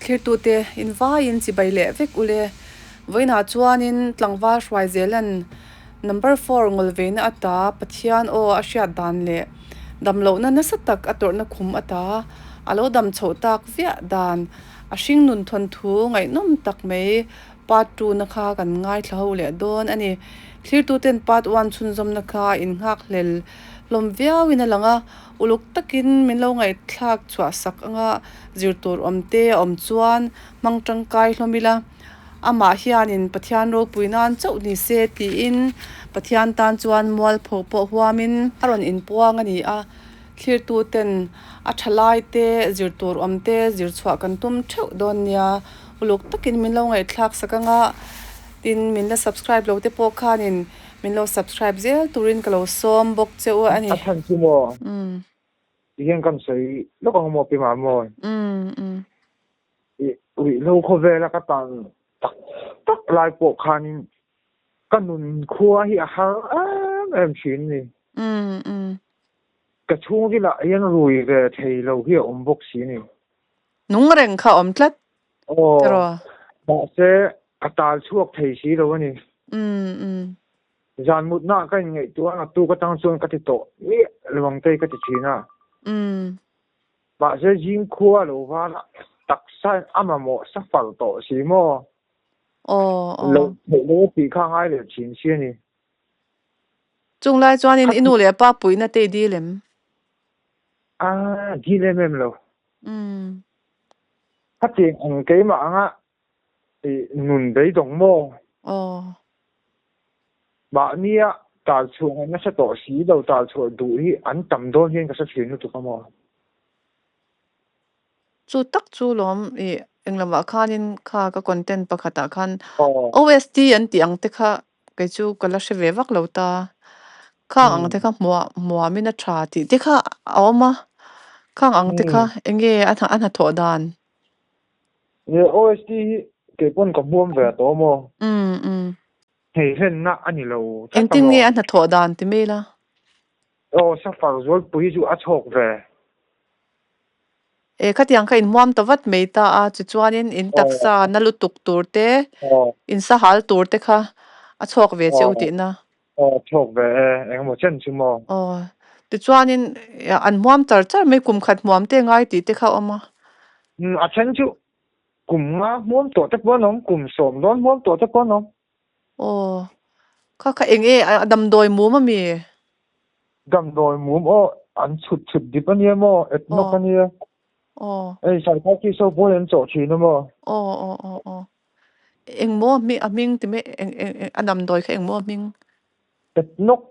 Thlirtute invaiin chibai leh vek ule. Vawiinah chuanin tlangval hruai zela'n number four ngawlveina ata Pathian aw a hriat dan leh damlohna nasa tak a tawrhna khum ata a lo dam chhoh tak viah dan a hringnun thawnthu ngaihnawm tak mai part two na kha kan ngaithla ho leh dawn a ni. Thlirtuten part one chhunzawmna kha innghakhlel hlawm viauin a lang a, uluk takin min lo ngaihthlak chhuah sak anga zir tur awm te a awm chuan hmang tangkai hlawm ila, amah hianin Pathian ropui nan chauh ni se tiin Pathian tan chuan mualpho pawh huamin a rawn inpuang a ni a, thlirtuten a tha lai te zir tur awm te zir chhuah kan tum theuh dawn nia, uluk takin min lo ngaihthlak sak anga tin min la subscribe lo te pawh khanin Min lo subscribe zel turin ka lo sawm bawk che u a ni. A chhan chu maw? Ti hian kan sawi lawk ang maw Pima maw? I ruihhlo khawvela ka tan tak tak lai pawh khanin ka nun khua hi a har em em thin a ni. Ka chhungrilah hian rui ve thei lo hi a awm bawk si a ni. Nung reng kha awm tlat. Aw, mahse ka tal chhuak thei si lo a ni. Zan mutna ka inngaihtuah a, naktuk atang chuan ka ti tawh miah lo ang te ka ti thin a. Mahse zing khua lo van a, taksa in a mamawh sa far tawh si maw? Loh theih lo a tih kha a ngai leh thin si a ni. Chung lai chuanin i nu leh pa puihna te i dil em? A, dil em em lo. Khatiang ang keimah anga i nun beidawng maw? Aw. Mahnia tal chhuah ngaih nasa tawh si lo tal chhuah duh hi an tam dawn hian ka hre thin lutuk a maw? Chu tak chu lawm i englamah khanin kha ka content pakhatah khan OST an tih ang te kha kei chu ka la hre ve vak lo ta. Khang ang te kha hmuah hmuamin a tha tih te kha a awm a, khang ang te kha enge a hnathawh dan? Nia OST hi kei pawn ka hmuam ve tawh maw? Hei hlenna a ni lo tlat a maw? Engtin nge a hnathawh dan ti mai la? Aw Safar Zualpui hi chu a chhawk ve. E khatiang kha inhmuam ta vat mai ta a, tichuanin in taksa na lutuk tur te, in sahal tur te kha a chhawk ve che u tihna. Aw chhawk ve e, engemaw chen chu maw? Aw, tichuanin an hmuam char char mai, kum khat hmuam te ngai tih te kha a awm a. Umm a then chu kum nga hmuam tawh te pawh an awm, kum sawm dawn hmuam tawh te pawh an awm. Aw, kha kha eng e a damdawi mum a mi? Damdawi mum aw, an chhut chhut dip a nia maw, et nawk a nia. Aw. Hei psychiatrist ho pawhin an chawh thin a maw? Aw aw aw aw. Eng maw a hming a hming ti mai eng eng eng a damdawi kha eng maw a hming? Et nawk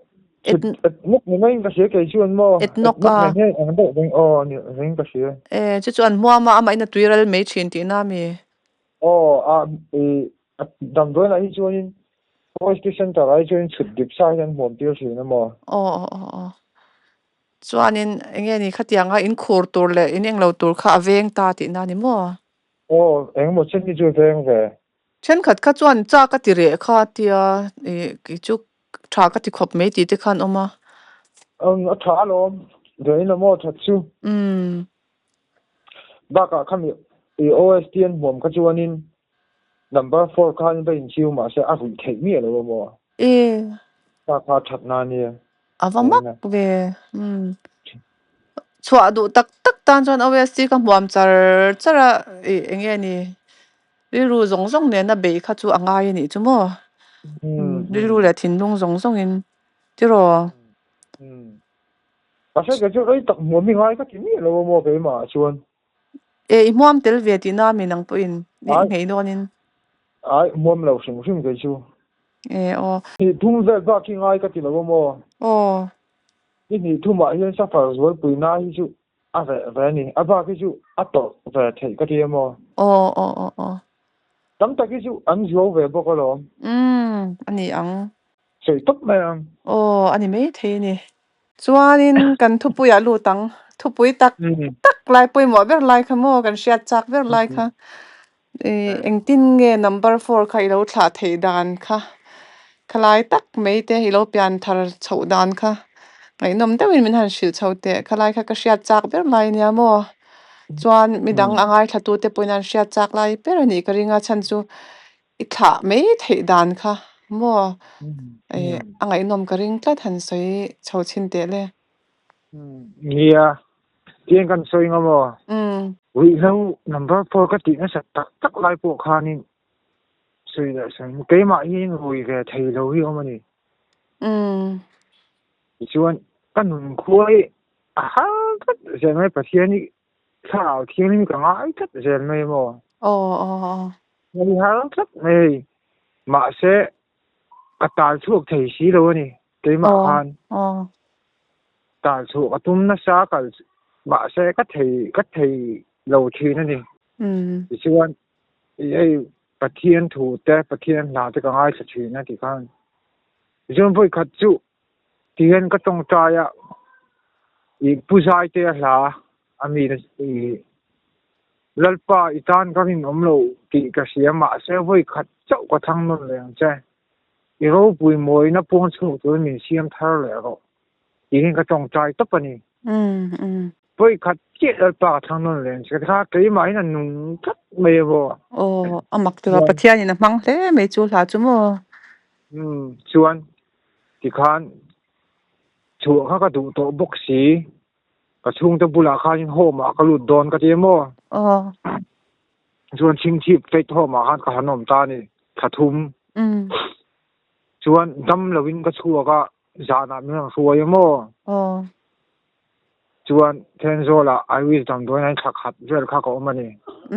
chhut et nawk ni maiin ka hria kei chuan maw? Et nawk a. Et nawk nen hian ang deuh reng aw ni reng ka hria. E chu chu an hmuam a amahin a tuiral mai thin tihna a mi? Aw a i A damdawiin ah hi chuanin OST Centre ah hi chuanin chhut dip sa hian hmuam tir thin a maw? Aw aw aw aw. Chuanin enge ni khatianga in khur tur leh in englo tur kha a veng ta tihna a ni maw? Aw, engemaw chen hi chu a veng ve. Thenkhat kha chuan chak a ti reh kha tia ih kei chu tha ka ti khawp mai tih te khan awm a. Umm a tha alawm, vawiin a maw that chu. Umm. Bakah khami i OST an hmuam kha chuanin Number four khan va inchiu mahse a ruih theih miah lo a maw? E. Kha kha that na nia. A va mak ve. Umm. Chhuah duh tak tak tan chuan OST ka hmuam char char a i eng nge ni rilru zawng zawng nena beih kha chu a ngai a nih chu maw? Umm rilru leh thinlung zawng zawngin tiraw? Umm. Mahse kei chu rei tak hmuam hi ngai ka ti miah lo a maw keimah ah chuan. E, i hmuam tel ve tih na mi nang pawhin i ngei dawnin. Ai, hmuam lo hrim hrim kei chu. E, aw. Hnih thum vel bak hi ngai ka ti lo a maw? Aw. I hnih thumah hian safar zualpui na hi chu a reh ve a ni. A bak hi chu a tawrh ve theih ka ti a maw? Aw, aw, aw, aw. Tam tak hi chu an zuau ve bawk alawm. Umm, a ni ang. Sawi tawp mai ang. Aw, a ni maithei a ni. Chuanin kan thupuiah lut ang. Thupui tak tak lai pawimawh ber lai kha maw kan hriat chak ber lai kha ih engtin nge number four kha i lo thlah theih dan kha khalai tak mai te i lo pian thar chhoh dan kha ngaihnawm deuhin min han hrilh chho teh khalai kha ka hriat chak ber lai ania maw. Chuan midang Mm. a ngaithlatute pawhin an hriat chak lai ber a nih ka ring a, chhan chu i thlah mai theih dan kha maw Mm. eh Mm. a ngaihnawm ka ring tlat han sawi chho chhin teh le. Mm. Nia, tiang kan sawi nga maw? Umm. Ruihhlo number four ka tih nasa tak tak lai pawh khanin sawi leh sawi keimah hian rui ve thei lo hi awm a ni. Umm. Tichuan ka nun khua hi a har tlat zel mai Pathian hi thlarau thianghlim ka ngai tlat zel mai maw? Aw aw aw. Ngai har tlat mai hei. Mahse ka tal chhuak thei si lo a ni keimah Aw khan. aw. Tal chhuah ka tum nasa kal mahse ka thei ka thei lo thin a ni. Umm. Tichuan hei Pathian thu te Pathian hla te ka ngaithla thin a ti khan. Tichuan vawi khat chu tihian ka tawngtai a i Pu Zaitea hla a mi i Lalpa i tan ka rinawm lo tih ka hria mahse vawi khat chauh ka thlang nawn leh ang che. I ropui mawina puang chhuak turin min siam thar leh rawh tiin ka tawngtai tawp a ni. Vawi khat chiah Lalpa ka thlang nawn leh ang che kha keimahin a nung tlat mai a maw. Aw, a mak tura Pathianin a hmang hle mai chu hla chu maw? Umm, chuan tikhan chhuah kha ka duh tawh bawk si. Ka chhungte bulah khanin home ah ka lut dawn ka ti maw? Aw. Chuan chhingchhip faith home ah khan ka han awm ta a ni, thla thum. Umm. Chuan dam loin ka chhuak a, zanah min rawn hruai a maw? Aw. Chuan Thenzawl ah I wish damdawiin ah thla khat vel kha ka awm a ni.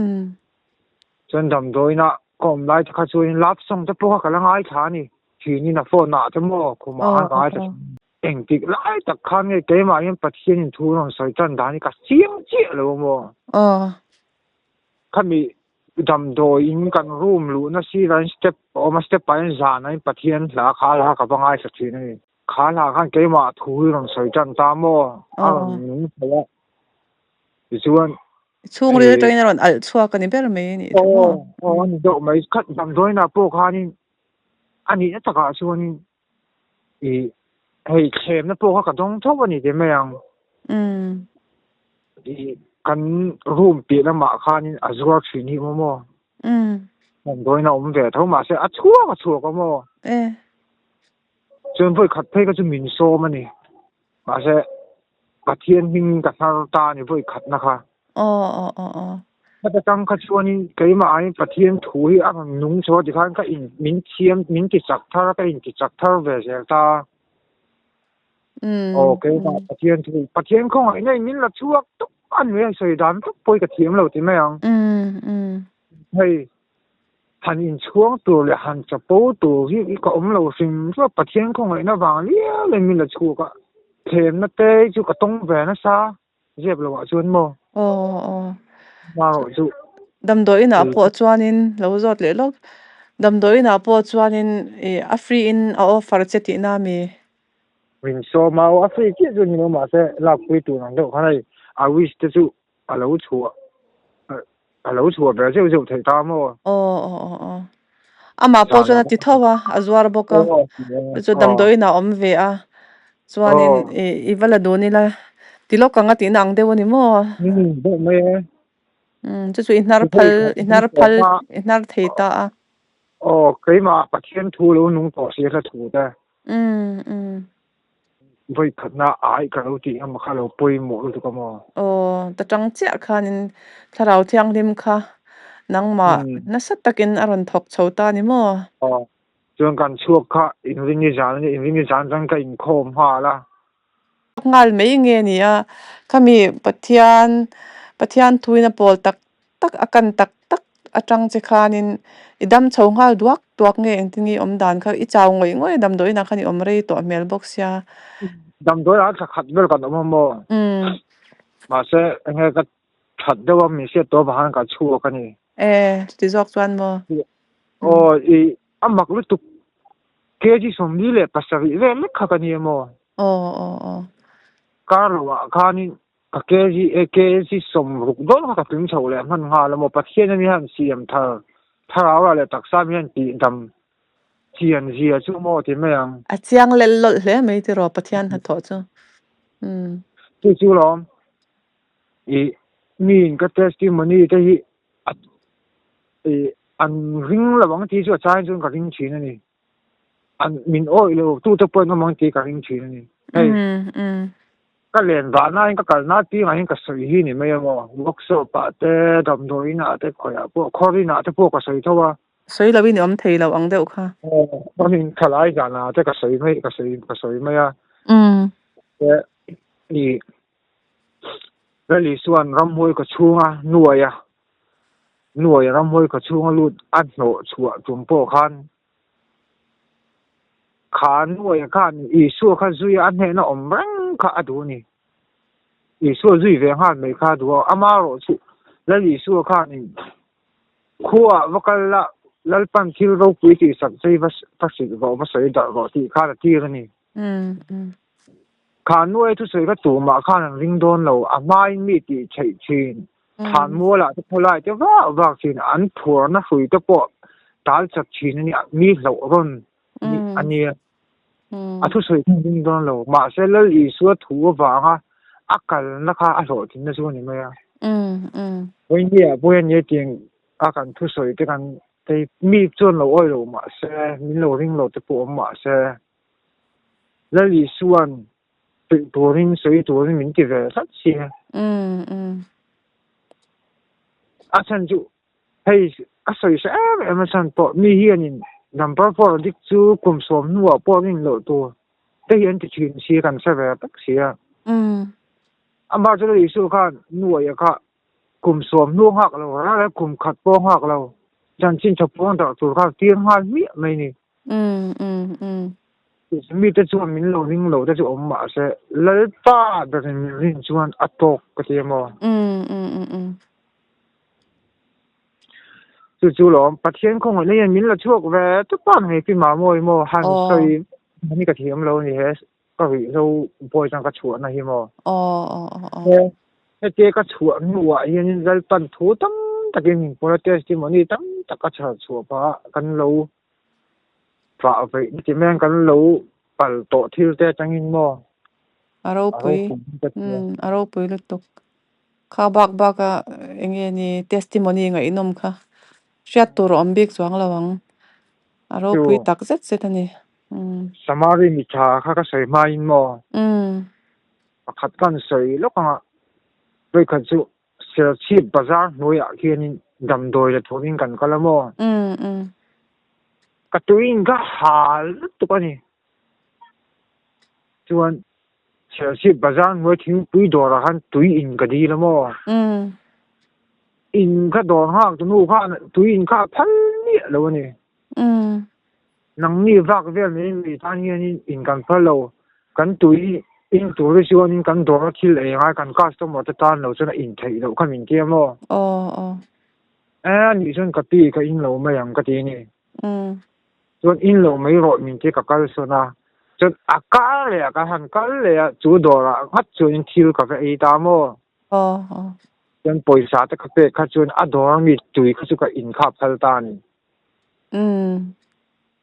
Umm. Chuan damdawiin ah ka awm lai te kha chuan love song te pawh kha ka la ngaithla a ni. Thinin a phone ah te maw khumah khan ka ngaithla thin. Engtik lai tak khan nge keimah hian Pathianin thu rawn sawi tan dan hi ka chiang chiah lo maw? Aw. Khami damdawiin kan room luhna sirah hian step a awm a, step ah hian zanah hian Pathian hla kha hla ka va ngaithla thin a ni. Kha hla khan keimah thu hi rawn sawi tan ta maw? A rawn nung thei a. Tichuan. Chhungril atangin a rawn alh chhuak a ni ber mai a nih chu maw? Aw, aw a ni deuh mai. Khat damdawiinah pawh khanin a nihna takah chuanin I hei thlemna pawh kha ka dawng tho a ni tih mai ang. Umm. I kan room piah lamah khanin a zuar thin hi maw maw? Umm. Damdawiin a awm ve tho mahse a chhuak a chhuak a maw? E. Chuan vawi khat phei kha chu min sawm a ni. Mahse Pathian hming ka hnar ta a ni vawi khatna kha. Aw aw aw aw. Khata tang kha chuanin keimah aiin Pathian thu hi a rawn nung chho a tikhan ka in min thiam min ti chak thar a ka in ti chak thar ve zel ta. Aw keimah Pathian thu Pathian khawngaihna in min la chhuak tawp a ni a sawi dan tawp pawh hi ka thiam lo ti mai ang. Hei han inchhuang tur leh han chapo tur hi ka awm lo hrim hrim a Pathian khawngaihna vang liau in min la chhuak a thlemna te chu ka tawng ve nasa. Zep lo ah chuan maw? Aw aw. Marawh chu. Damdawiin ah pawh chuanin lo zawt leh lawk. Damdawiin ah pawh chuanin ih a free in a offer che tihna mi? Min sawm a, a free chiah chu ni lo mahse lakpui tur ang deuh khan hei a wish te chu a lo chhuah a lo chhuah ber zeuh zeuh theih ta maw? Aw aw aw aw. Amah pawh chuan a ti tho a, a zuar bawk a. Chu damdawiin ah a awm ve a. Chuanin i va la dun ila ti lawk ang a tihna ang deuh a ni maw? Deuh mai e. Chu chu i hnar phal i hnar phal i hnar thei ta a. Aw keimah Pathian thu lo nung tawh si hla thu te. Vawi khatna ai ka lo tih emaw kha lo pawimawh lutuk a maw? Aw, ta tang chiah khanin Thlarau Thianghlim kha nangmah nasa takin a rawn thawk chho ta ni maw? Aw, chuan kan chhuak kha inringi zan a ni, inringi zan chuan ka inkhawm nghal a. Nghal mai nge ni a, khami Pathian, Pathian thuin a pawl tak tak a kan tak tak atang che khanin i dam chho nghal duak duak nge engtin nge i awm dan kha i chau ngawih ngawih a damdawiin ah khan i awm rei tawh hmel bawk sia. Damdawi ah thla khat vel kan awm a maw? Mahse enge ka that deuh a min hriat tawh avang khan ka chhuak a ni. E chuti zawk chuan maw? Aw i a mak lutuk kg 47 vel lek kha ka ni a maw? Aw aw aw. Kar lo ah khanin Ka kg kg 60 dawn kha ka tling chho leh hman nghal a maw? Pathian a mi hian siam thar thlarau ah leh taksa mi hian tih dam chian zia chu maw ti mai ang. A chiang lel lawlh hle mai tiraw Pathian hnathawh chu. Umm. Chu chu lawm i Miin ka testimony te hi an ring lo ang tih chu a changin chuan ka ring thin a ni. An min awih lo tute pawh an awm ang tih ka ring thin a ni. Hei ka len vahnain ka kalna apiangah hian ka sawi hi ni mai a maw? Workshop ah te, damdawi inah te, khawiah pawh, khawr inah te pawh ka sawi tho a. Sawi loin i awm thei lo ang deuh kha. Aw, in thalai zanah te ka sawi mai, ka sawi, ka sawi mai a. I Rally chuan ramhuai ka chhunga nuai a, nuai ramhuai ka chhunga lut a hnawh chhuah tum pawh khan kha nuaia khan Isua kha zui a hnehna awm reng kha a duh a ni. Isua zui ve nghal mai kha a duh a, amaherawh chu Lal Isua khanin Khuaah va kal la, Lalpan thil ropui tih sak chei va hrilh rawh, va sawi darh rawh tih khan a tir a ni. Kha nuai thusawi kha tumah khan an ring dawn lo, a hmain mi tih theih thin, thlan mualah te khawlai te vak vak thin, an phuarna hrui te pawh tal chak thin a ni, mi hlauh rawn a nia. A thusawi kha an ring dawn lo, mahse Lal Isua thu avanga a kalna kha a hlawhtlinna chu a ni mai a. Vawinia pawh hian hetiang a kan thusawi te kan tei mi chuan lo awih lo mahse, min lo ring lo te pawh awm mahse, Lal Isua'n hrilh turin sawi turin min ti ve tlat si a. A chhan chu Hei a sawi sa em em a chhan pawh mi hianin number four dik chu kum sawm hnuah pawh rin loh tur te hi an ti thin si kan hre ve tak si a. Amah chu Isu khan nuaia kha kum sawm hnu nghak lo ral a kum khat pawh nghak lo chanchin tha puang darh tur khan tir nghal hmiah mai ni. Mite chuan min lo ring lo te chu awm mah se Lalpa berin min rin chuan a tawk ka ti a maw? Chu chu lawm Pathian khawngaihna hian min la chhuak ve tawp a hei pi Mamawi maw han sawi hi ka thiam lo a ni he ka ruihhlo bawi chuan ka chhuahna hi maw hetia ka chhuah hnuah hianin Lalpan thu tam takin min pawl a testimony tam tak a chhar chhuah phah a kan lo vah veih na ti mai ang kan lo pal tawh thil te atangin maw A ropui a ropui lutuk. Kha bak bak a eng nge ni testimony ngaihnawm kha hriat tur a awm bik chuang lo ang. A ropui tak zet zet a ni. Samari mi tha kha ka sawi hmain maw? Pakhat kan sawi lawk ang a, vawikhat chu Serchhip bazar hnuaiah khianin damdawi la turin kan kal a maw? Ka tuiin ka hal lutuk a ni. Chuan Serchhip bazar hnuai thingpui dawrah khan tui in ka dil a maw? In ka dawr nghak tu hnu khan tui in kha a phal miah lo a ni. Nangni vak vel mai mi tan hianin in kan phal lo. Kan tui in tur hi chuanin kan dawra thil ei angai kan customer te tan lo chuan a in theih loh kha min ti a maw? E anih chuan ka pi ka in lo mai ang ka ti a ni. Chuan in lo mai rawh min ti ka kal sawn a, chuan a kar leh a ka han kal leh a chu dawrah nghat chuanin thil ka va ei ta maw? Chuan pawisa te ka pek kha chuan a dawr mi tui kha chu ka in kha a phal ta a ni.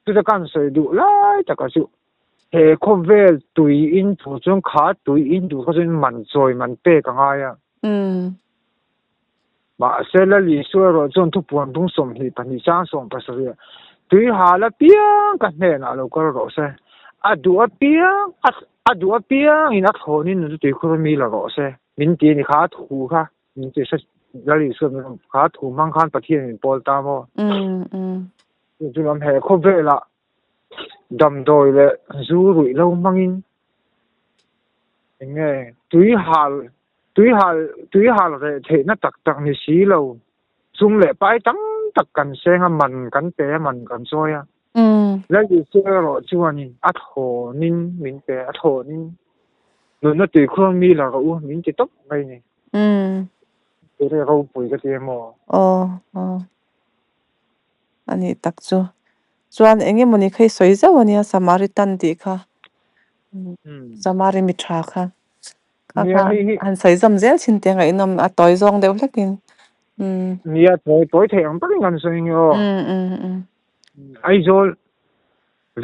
Chuta kan sawi duh lai taka chu he khawvel tui in tur chuan kha tui in tur kha chuan man chawi man pek a ngai a. Mahse, Lal Isua erawh chuan thupuan dung 22 chang 17 tui hal apiang ka hnenah lo kal rawh se, a duh apiang a duh apiangin a thlawnin nun chu tuikhur mi la rawh se, min ti a ni kha a thu kha min ti hre Lal Isua min rawn kha thu hmang khan Pathian min pawl ta maw? Chu chu lam he khawvelah damdawi leh zu ruih lo hmangin eng nge tui hal tui hal tui hal reh theihna tak tak ni si lo sum leh pai tam tak kan seng a man kan pe a man kan chawi a Lal Isua erawh chuanin a thlawnin min pe a thlawnin nunna tuikhur mi la rawh u min ti tawp mai ni tih ropui ka ti em aw. A nih tak chu. Chuan eng emawni kha i sawi zauh a nia Samaritan tih kha. Samari mi tha kha. Kha kha han sawi zawm zel thin te ngaihnawm a tawi zawng deuh hlekin. Nia tawi tawi theih ang takin kan sawi nge aw. Aizawl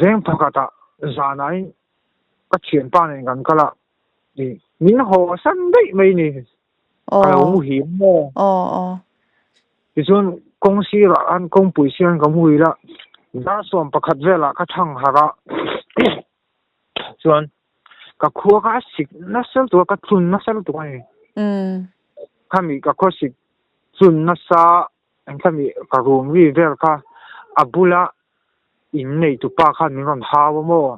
veng pakhatah zanain ka thianpa nen kan kal a, min haw san daih mai ni. Ka lo Aw. muhil maw? Aw aw. Tichuan kawng sirah khan kawngpui sian ka muhil a, dar 11 velah ka thang harh a, chuan ka khua kha a sik nasa lutuk a, ka tlun nasa lutuk a ni. Khami ka khua sik tlun nasa engkhami ka rum ri vel kha a bula in nei tupa khan min rawn hau a maw?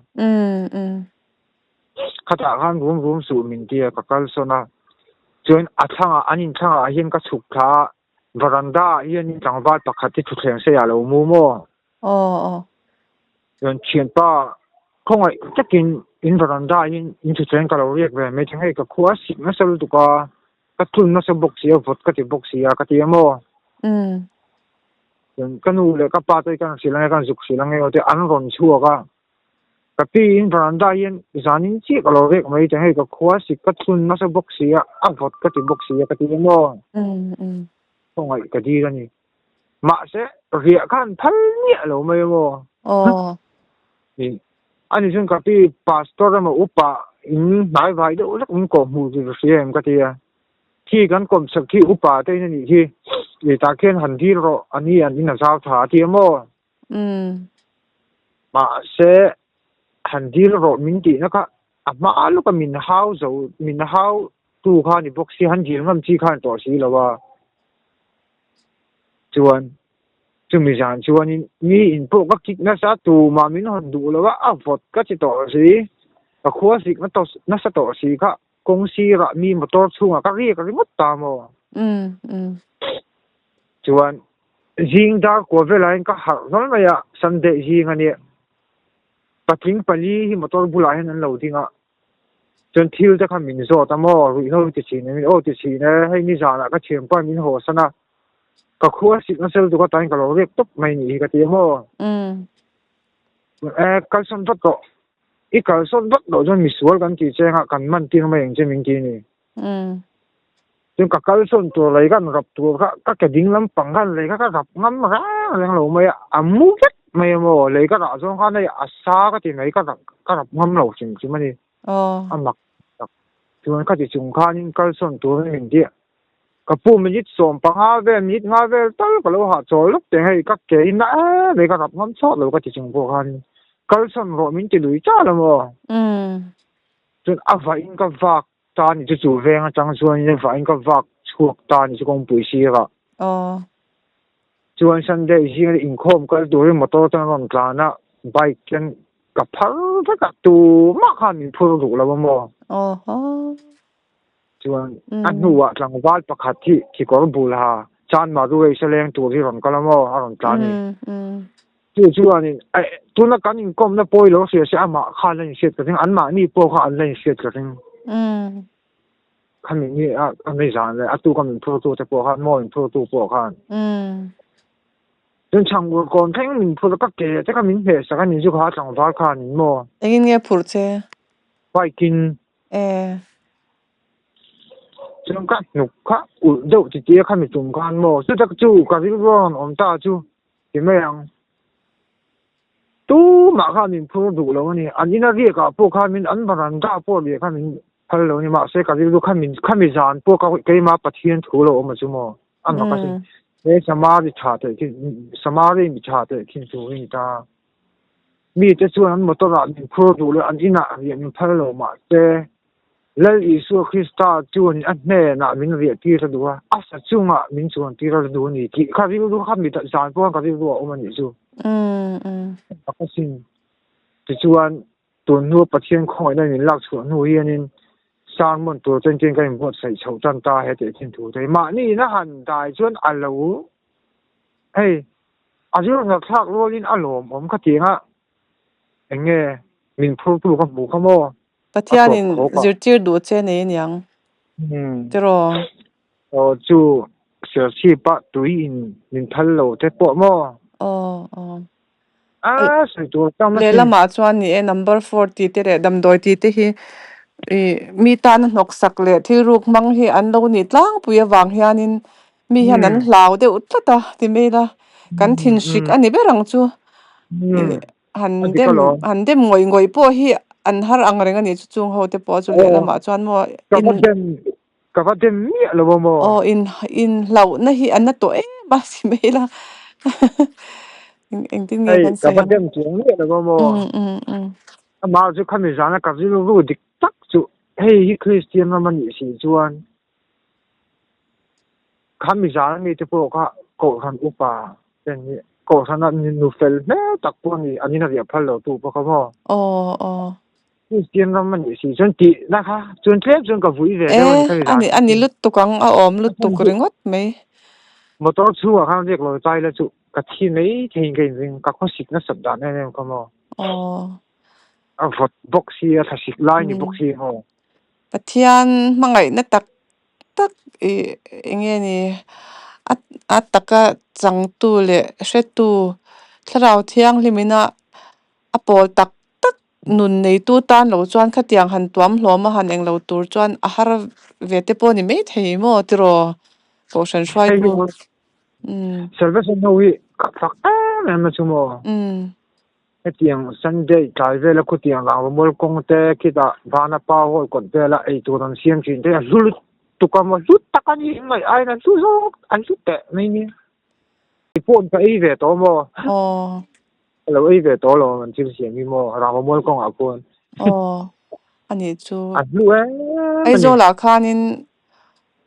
Khatah khan rum rum suh min ti a, ka kal sawn a. Chuan a thlangah an in thlangah hian ka chhuk thla a, veranda ah hianin tlangval pakhat hi thutthleng sei ah a lo mu maw? Aw aw. Chuan thianpa khawngaih takin in veranda ah hian in thutthleng ka lo riak ve mai thei, hei ka khua a sik nasa lutuk a, ka thun nasa bawk si a, vawt ka ti bawk si a ka ti a maw? Chuan ka nu leh ka pa te hi ka rawn hrilh ange, ka rawn zuk hrilh ange aw te an rawn chhuak a. Ka pi in veranda hian zanin chiah ka lo rek mai ta hei ka khua sik ka thun nasa bawk si a, a vawt ka ti bawk si a ka ti em aw. Khawngaih ka dil a ni. Mahse riah khan phal miah lo mai em aw. Ani chuan ka pi pastor emaw upa in hnai vai deuh lek min kawh hmuh chu ka hria em ka ti a. Khi kan kawm chak khi upa te in a nih khi i tah khian han dil rawh a ni an in a zau tha a ti em aw. Mahse, han dil rawh min tihna kha a hma lawka min hau zo, min hau tu kha a ni bawk si, han dil ngam chi kha a ni tawh si lo a. Chuan, chumi zan chuanin mi in pawh ka kik nasa, tumah min hawn duh lo a, a vawt ka ti tawh si, ka khua zik nasa tawh si kha kawng sirah mi motor chhungah ka riak ringawt ta maw? Chuan zing dar kua velah hian ka harh hlawl mai a, Sunday zing a nia. Patling pali hi motor bulah hian an lo ding a, chuan thil te kha min zawt a maw, ruihhlo ti thin em? Aw ti thin e, hei nizanah ka thianpa min haw san a, ka khua sik nasa lutuk atan ka lo riak tawp mai nih hi ka ti a maw? E, kalsawn vat rawh. I kalsawn vat loh chuan misual kan tih che anga kan man tir mai ang che min ti a ni. Chuan ka kalsawn tur lei kan rap tur kha ka ke ding lampang khan lei kha ka rap ngam reng reng lo mai a, a mu vek mai a maw, lei ka rah zawng khan hei a sa ka ti mai ka ka rap ngam lo hrim hrim a ni. A mak tak. Chuan khati chung khanin kalsawn turin min ti a, ka pu minute 15 vel minute 5 vel tal ka lo hah chawl lawk teng hei ka ke in a em mai ka rap ngam chhuak lo ka ti chung pawh khan kalsawn rawh min ti lui chal a maw. Chuan a vah in ka vak ta ni chu chu veng atang chuan in a vah in ka vak chhuak ta ni chu kawngpui sirah. Chuan Sunday zing inkhawm kal turin motor chuan a rawn tlan a, bike chuan ka phar vek a, tumah khan min phur duh lo a maw. Chuan a hnuah tlangval pakhat hi kekawr bul ha Chanmar Race a leng tur hi rawn kal a maw, a rawn tlan a ni. Chu chuanin tuna kan inkawmna pawi lo hria se amah khan a inhriat ka ring, anmahni pawh kha an la inhriat ka ring. Khami ni a a ni zan leh a tuka min phurtu te pawh khan maw min phurtu pawh khan. Chuan chhangur kawn thleng min phur a, ka ke te kha min hmeh sak a ni chu kha tlangval khanin maw. Engin nge phurh che? Bike in. E. Chuan ka hnuk kha ulh deuh ti tia khami tum khan maw chutak chu ka rilru a rawn awm ta chu ti mai ang. Tumah khan min phur duh lo a ni. An ina riak ah pawh khan min an varanda pawh riah khan min phal lo a ni. Mahse ka rilru kha min khami zan pawh ka keimah Pathian thu lo awm a chu maw a mak asin. He Samari tha teh khi Samari mi tha teh khin tur hi ni ta. Mite chuan an motor ah min phur duh lo, an inah riah min phal lo mahse Lal Isua Krista chuan a hnenah min riah tir a duh a, a sa chungah min chuan tir a duh a ni tih kha rilru kha mi zan pawh khan ka rilru a awm a nih chu. A ka sin. Tichuan tun hnua Pathian khawngaihna min lak chhuah hnu hianin sermon tur chuan tin ka inbuatsaih chhoh tan ta he tih thin thu te hi. Mahni in a han dai chuan a lo hei A zir hna thlak rualin a lawmawm ka ti ang a, eng nge min phurtu ka hmuh kha maw? A tawp Pathianin khawp a. zirtir duh che nei aniang tiraw? Aw chu Serchhip-a tui in min phal lo te pawh maw? Aw aw. A sawi tur tam asin. Lehlamah chuan ni e number four tih te leh damdawi tih te hi ih mi tana hnawksak leh thil ruk hmang hi an lo nih tlangpui avang hianin Mi hian an hlau deuh tlat a ti mai la, kan thin hrik a ni ber ang chu. Han dem han dem ngawih ngawih pawh hi an har ang reng a ni chu chung ho te pawh chu lehlamah chuan maw in. Ka va dem miah lo a maw? Aw in in hlauhna hi a na tawh em a si mai la. Eng engtin nge Hei kan ka sawi va ang? dem chuang miah lo a maw? Um um um. Amah chu khami zana ka rilru dik tak chu hei hi Kristian ram a nih si chuan khami zana mite pawh kha Kohhran upa te an ni. Kohhrana nu fel hmel tak pawh a ni, an in a riah phal lo tu pawh kha maw? Aw aw. Kristian ram a nih si chuan tihna kha chuan tlem chuan ka vui ve E, deuh a ni khami a zan ni kha a ni chu. lutuk ang, a awm A chhan lutuk chu ringawt mai. Motor chhungah khan riak lo chai la chu ka thi mai theiin ka inring, ka khawsik nasat dan em em kha maw. Aw. A vawt bawk si a, thlasik lai ni bawk Um. si maw. Pathian hmangaihna tak tak i enge ni a a taka changtu leh hretu Thlarau Thianghlimina a pawl tak tak nun neitu tan lo chuan khatiang han tuam hlawm a han englo tur chuan a har ve te pawh a ni maithei maw tiraw Kohhran Hei hi hruaitu. maw Umm. Salvation ho hi ka fak em em a chu maw. Umm. Hetiang Sunday tlai vela khutiang rangvamual kawng te khitah Vanapa hall kawt vela eitur an siam thin te a hlu lutuk a maw hlu tak a ni ngaih aiin a hlu zawk an hlu teh mai nia. Kei pawh ka ei ve tawh maw? Aw. Ka lo ei ve tawh lo an thil siam hi maw rangvamual kawngah khuan. Aw, a nih chu. A hlu em a ni. Aizawlah khanin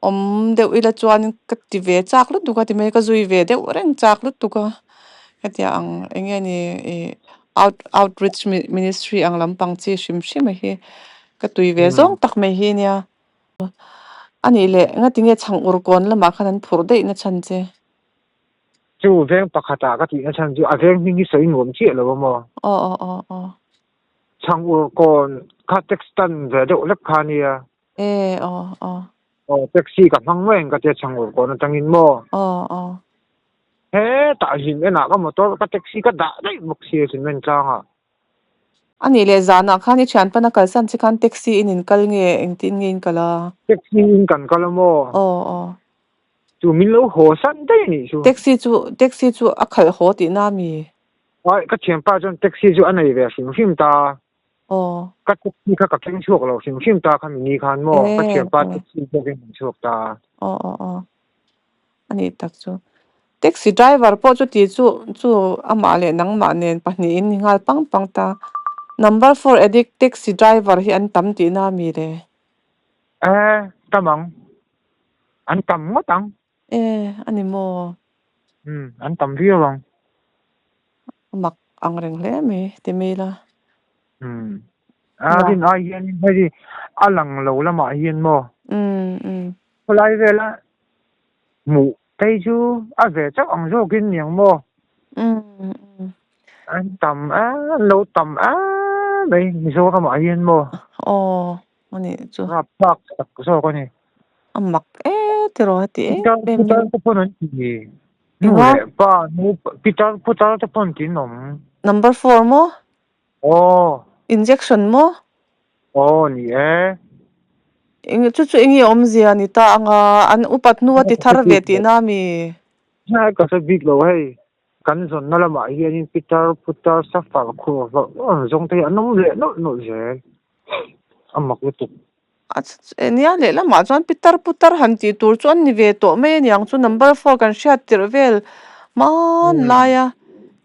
awm deuh ila chuan ka ti ve chak lutuk a ti mai, ka zui ve deuh reng chak lutuk a. Hetia ang eng nge ni ih out outreach ministry ang lampang chi hrim hrim a hi ka tui ve zawng tak mai hi nia. A nih leh ngati nge chhang ur kawn lamah khan an phurh daih na chhan che? Chu veng pakhatah ka tihna chhan chu a veng hming hi sawi nuam chiah lo a maw? Aw aw aw aw. Chhang ur kawn kha taxi tan ve deuh lek kha nia. E aw aw. Aw taxi ka hmang mai ang ka tia chhang ur kawn atangin maw? Aw aw. Hetah zin enah ka motor ka taxi ka dah daih bawk sia cement tlangah. A nih leh zanah khan i thianpana kalsan che khan taxi in in kal nge engtin nge in kal a? Taxi in kan kal a maw? Aw aw. Chu min lo haw san daih a nih chu. Taxi chu taxi chu a khalh haw tihna a mi? Aih ka thianpa chuan taxi chu a nei ve hrim hrim ta. Aw. Ka taxi kha ka keng chhuak lo hrim hrim ta kha mini khan maw? Ka E thianpa aw. taxi pawh keng chhuak ta. Aw aw aw. A nih tak chu. Taxi driver pawh chuti chu chu amah leh nangmah nen pahnihin ni nghal pang pang ta. Number four addict taxi driver hi an tam tihna a mi le? E, tam ang. An tam ngawt ang. E, a ni maw? Umm, an tam viau ang. A mak ang reng hle mai ti mai la. Umm, a rin ai hian hei a lang lo lamah hian maw? Umm, umm. Khawlai vela hmuh phei chu a ve chauh ang zawkin niang maw? An tam em lo tam em mai Mizoramah hian maw? Aw a nih chu. Rapthlak tak zawk a ni. A mak e tiraw heti em Pitar em putar hi. te pawn an ti nu Enga? leh pa nu pitar putar te pawn tin awm. Number four maw? Aw. Injection maw? Aw ni e. Eng chu chu enge awmzia ni ta anga an upat hnu a ti thar ve tihna ami? Ka hre bik lo hei. Kan zawnna lamah hianin pitar putar safar khur hlawh hlawh zawng te hi an awm leh nawlh nawlh zel. A mak lutuk. A nia lehlamah chuan pitar putar han tih tur chu an ni ve tawh mai aniang chu number four kan hriat tirh vel hman laia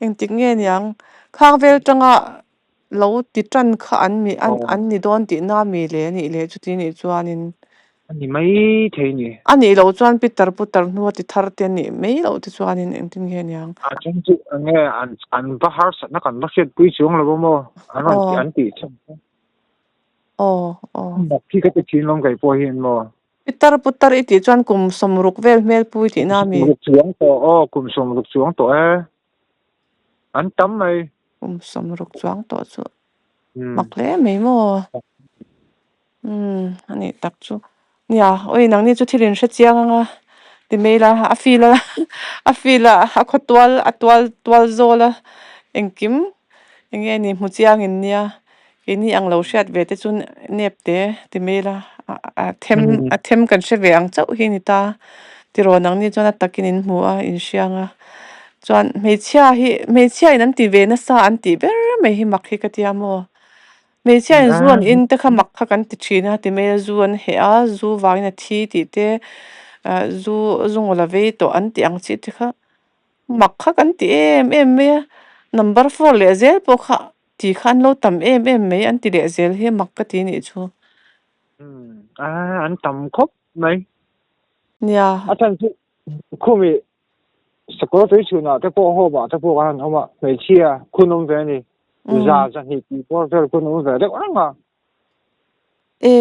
engtik nge niang khang vel tanga Lo ti tan kha an mi an ni dawn tihna a mi le a nih leh chuti nih chuanin. A ni mai thei ni. A nih loh chuan Peter Putar hnua ti thar te a nih mai loh te chuanin engtin nge niang. A then chu enge an an va harsatna kan va hriatpui chuang lo maw an rawn ti an tih chhan chu. Aw aw. Mak hi ka ti thin lawm kei pawh hian maw. Peter Putar i tih chuan kum sawmruk vel hmelpui tihna a mi. Kum sawmruk chuang tawh aw kum sawmruk chuang tawh e. An tam mai. Kum sawmruk chuang tawh chu mak hle mai maw? Umm a nih tak chu. Nia, awi nangni chu thil in hre chiang anga ti mai la, a feel a a feel a a khaw tual a tual tual zawl a engkim eng nge ni hmu chiang in nia keini ang lo hriat ve te chu nep te ti mai la a them a them kan hre ve ang chauh hi a ni ta tiraw nangni chuan a takin in hmu a in hriang a chuan hmeichhia hi hmeichhia in an ti ve nasa an tih ber mai hi mak hi ka tia maw. Hmeichhia in zu A an in te kha mak kha kan ti thin a ti mai a, zu an heh a, zu vangin a thi tih te zu zu ngaw la vei tawh an tih ang chi te kha mak kha kan ti em em mai a, number four leh zel pawh kha ti kha an lo tam em em mai an ti leh zel hi mak ka ti nih chu. A an tam khawp mai. Nia. A chhan chu khumi Sakawr tui chhunah te pawh home ah te pawh kan han awm a, hmeichhia khun awm ve a ni. Za zahnih tih pawh vel khun awm ve deuh reng a. E,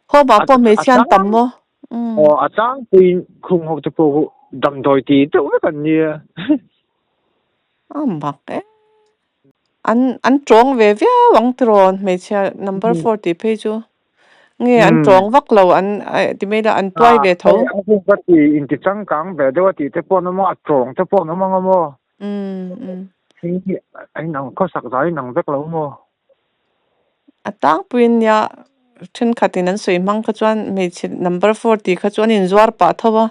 home ah pawh hmeichhia an tam maw? Aw, a tlangpuiin khung ho te pawh khu damdawi ti deuh vek an nia. A mak e. An an tawng ve viau ang tiraw hmeichhia number four tih phei chu. Nge an tawng vak lo an ti mai la an tuai ve tho. A hun ka ti inti changkang ve deuh a tih te pawh an awm a, a tawng te pawh an awm ang a maw? Thing hi a inang khawsak zai inang vek lo maw? A tlangpuiin nia thenkhatin an sawi hmang kha chuan hmeichhe number four tih kha chu an inzuar pah tho a,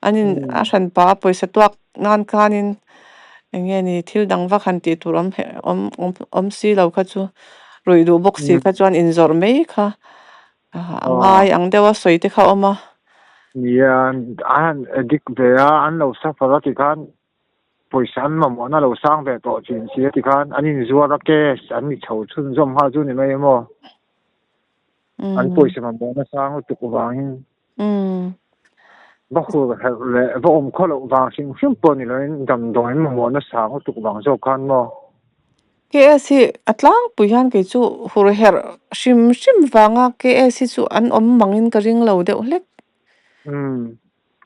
an in a hran pah a pawisa tuak nan khanin eng nge ni thil dang vak han tih tur awm awm awm si lo kha chu ruih duh bawk si kha chuan inzawrh mai kha a ngai ang deuh a sawi te kha a awm a. Nia an han addict ve a an lo suffer a tikhan Pawisa an mamawhna lo sang ve tawh chin si a tikhan an inzuar a cash an ni chho chhunzawm nghal chu ni mai emaw? An pawisa mamawhna sang lutuk vangin va hur herh leh va awm khaw loh vang hrim hrim pawh ni loin damdawi an mamawhna sang lutuk vang zawk khan maw? KS hi a tlangpui hian kei chu hur herh hrim hrim vanga KS hi chu an awm mangin ka ring lo deuh hlek.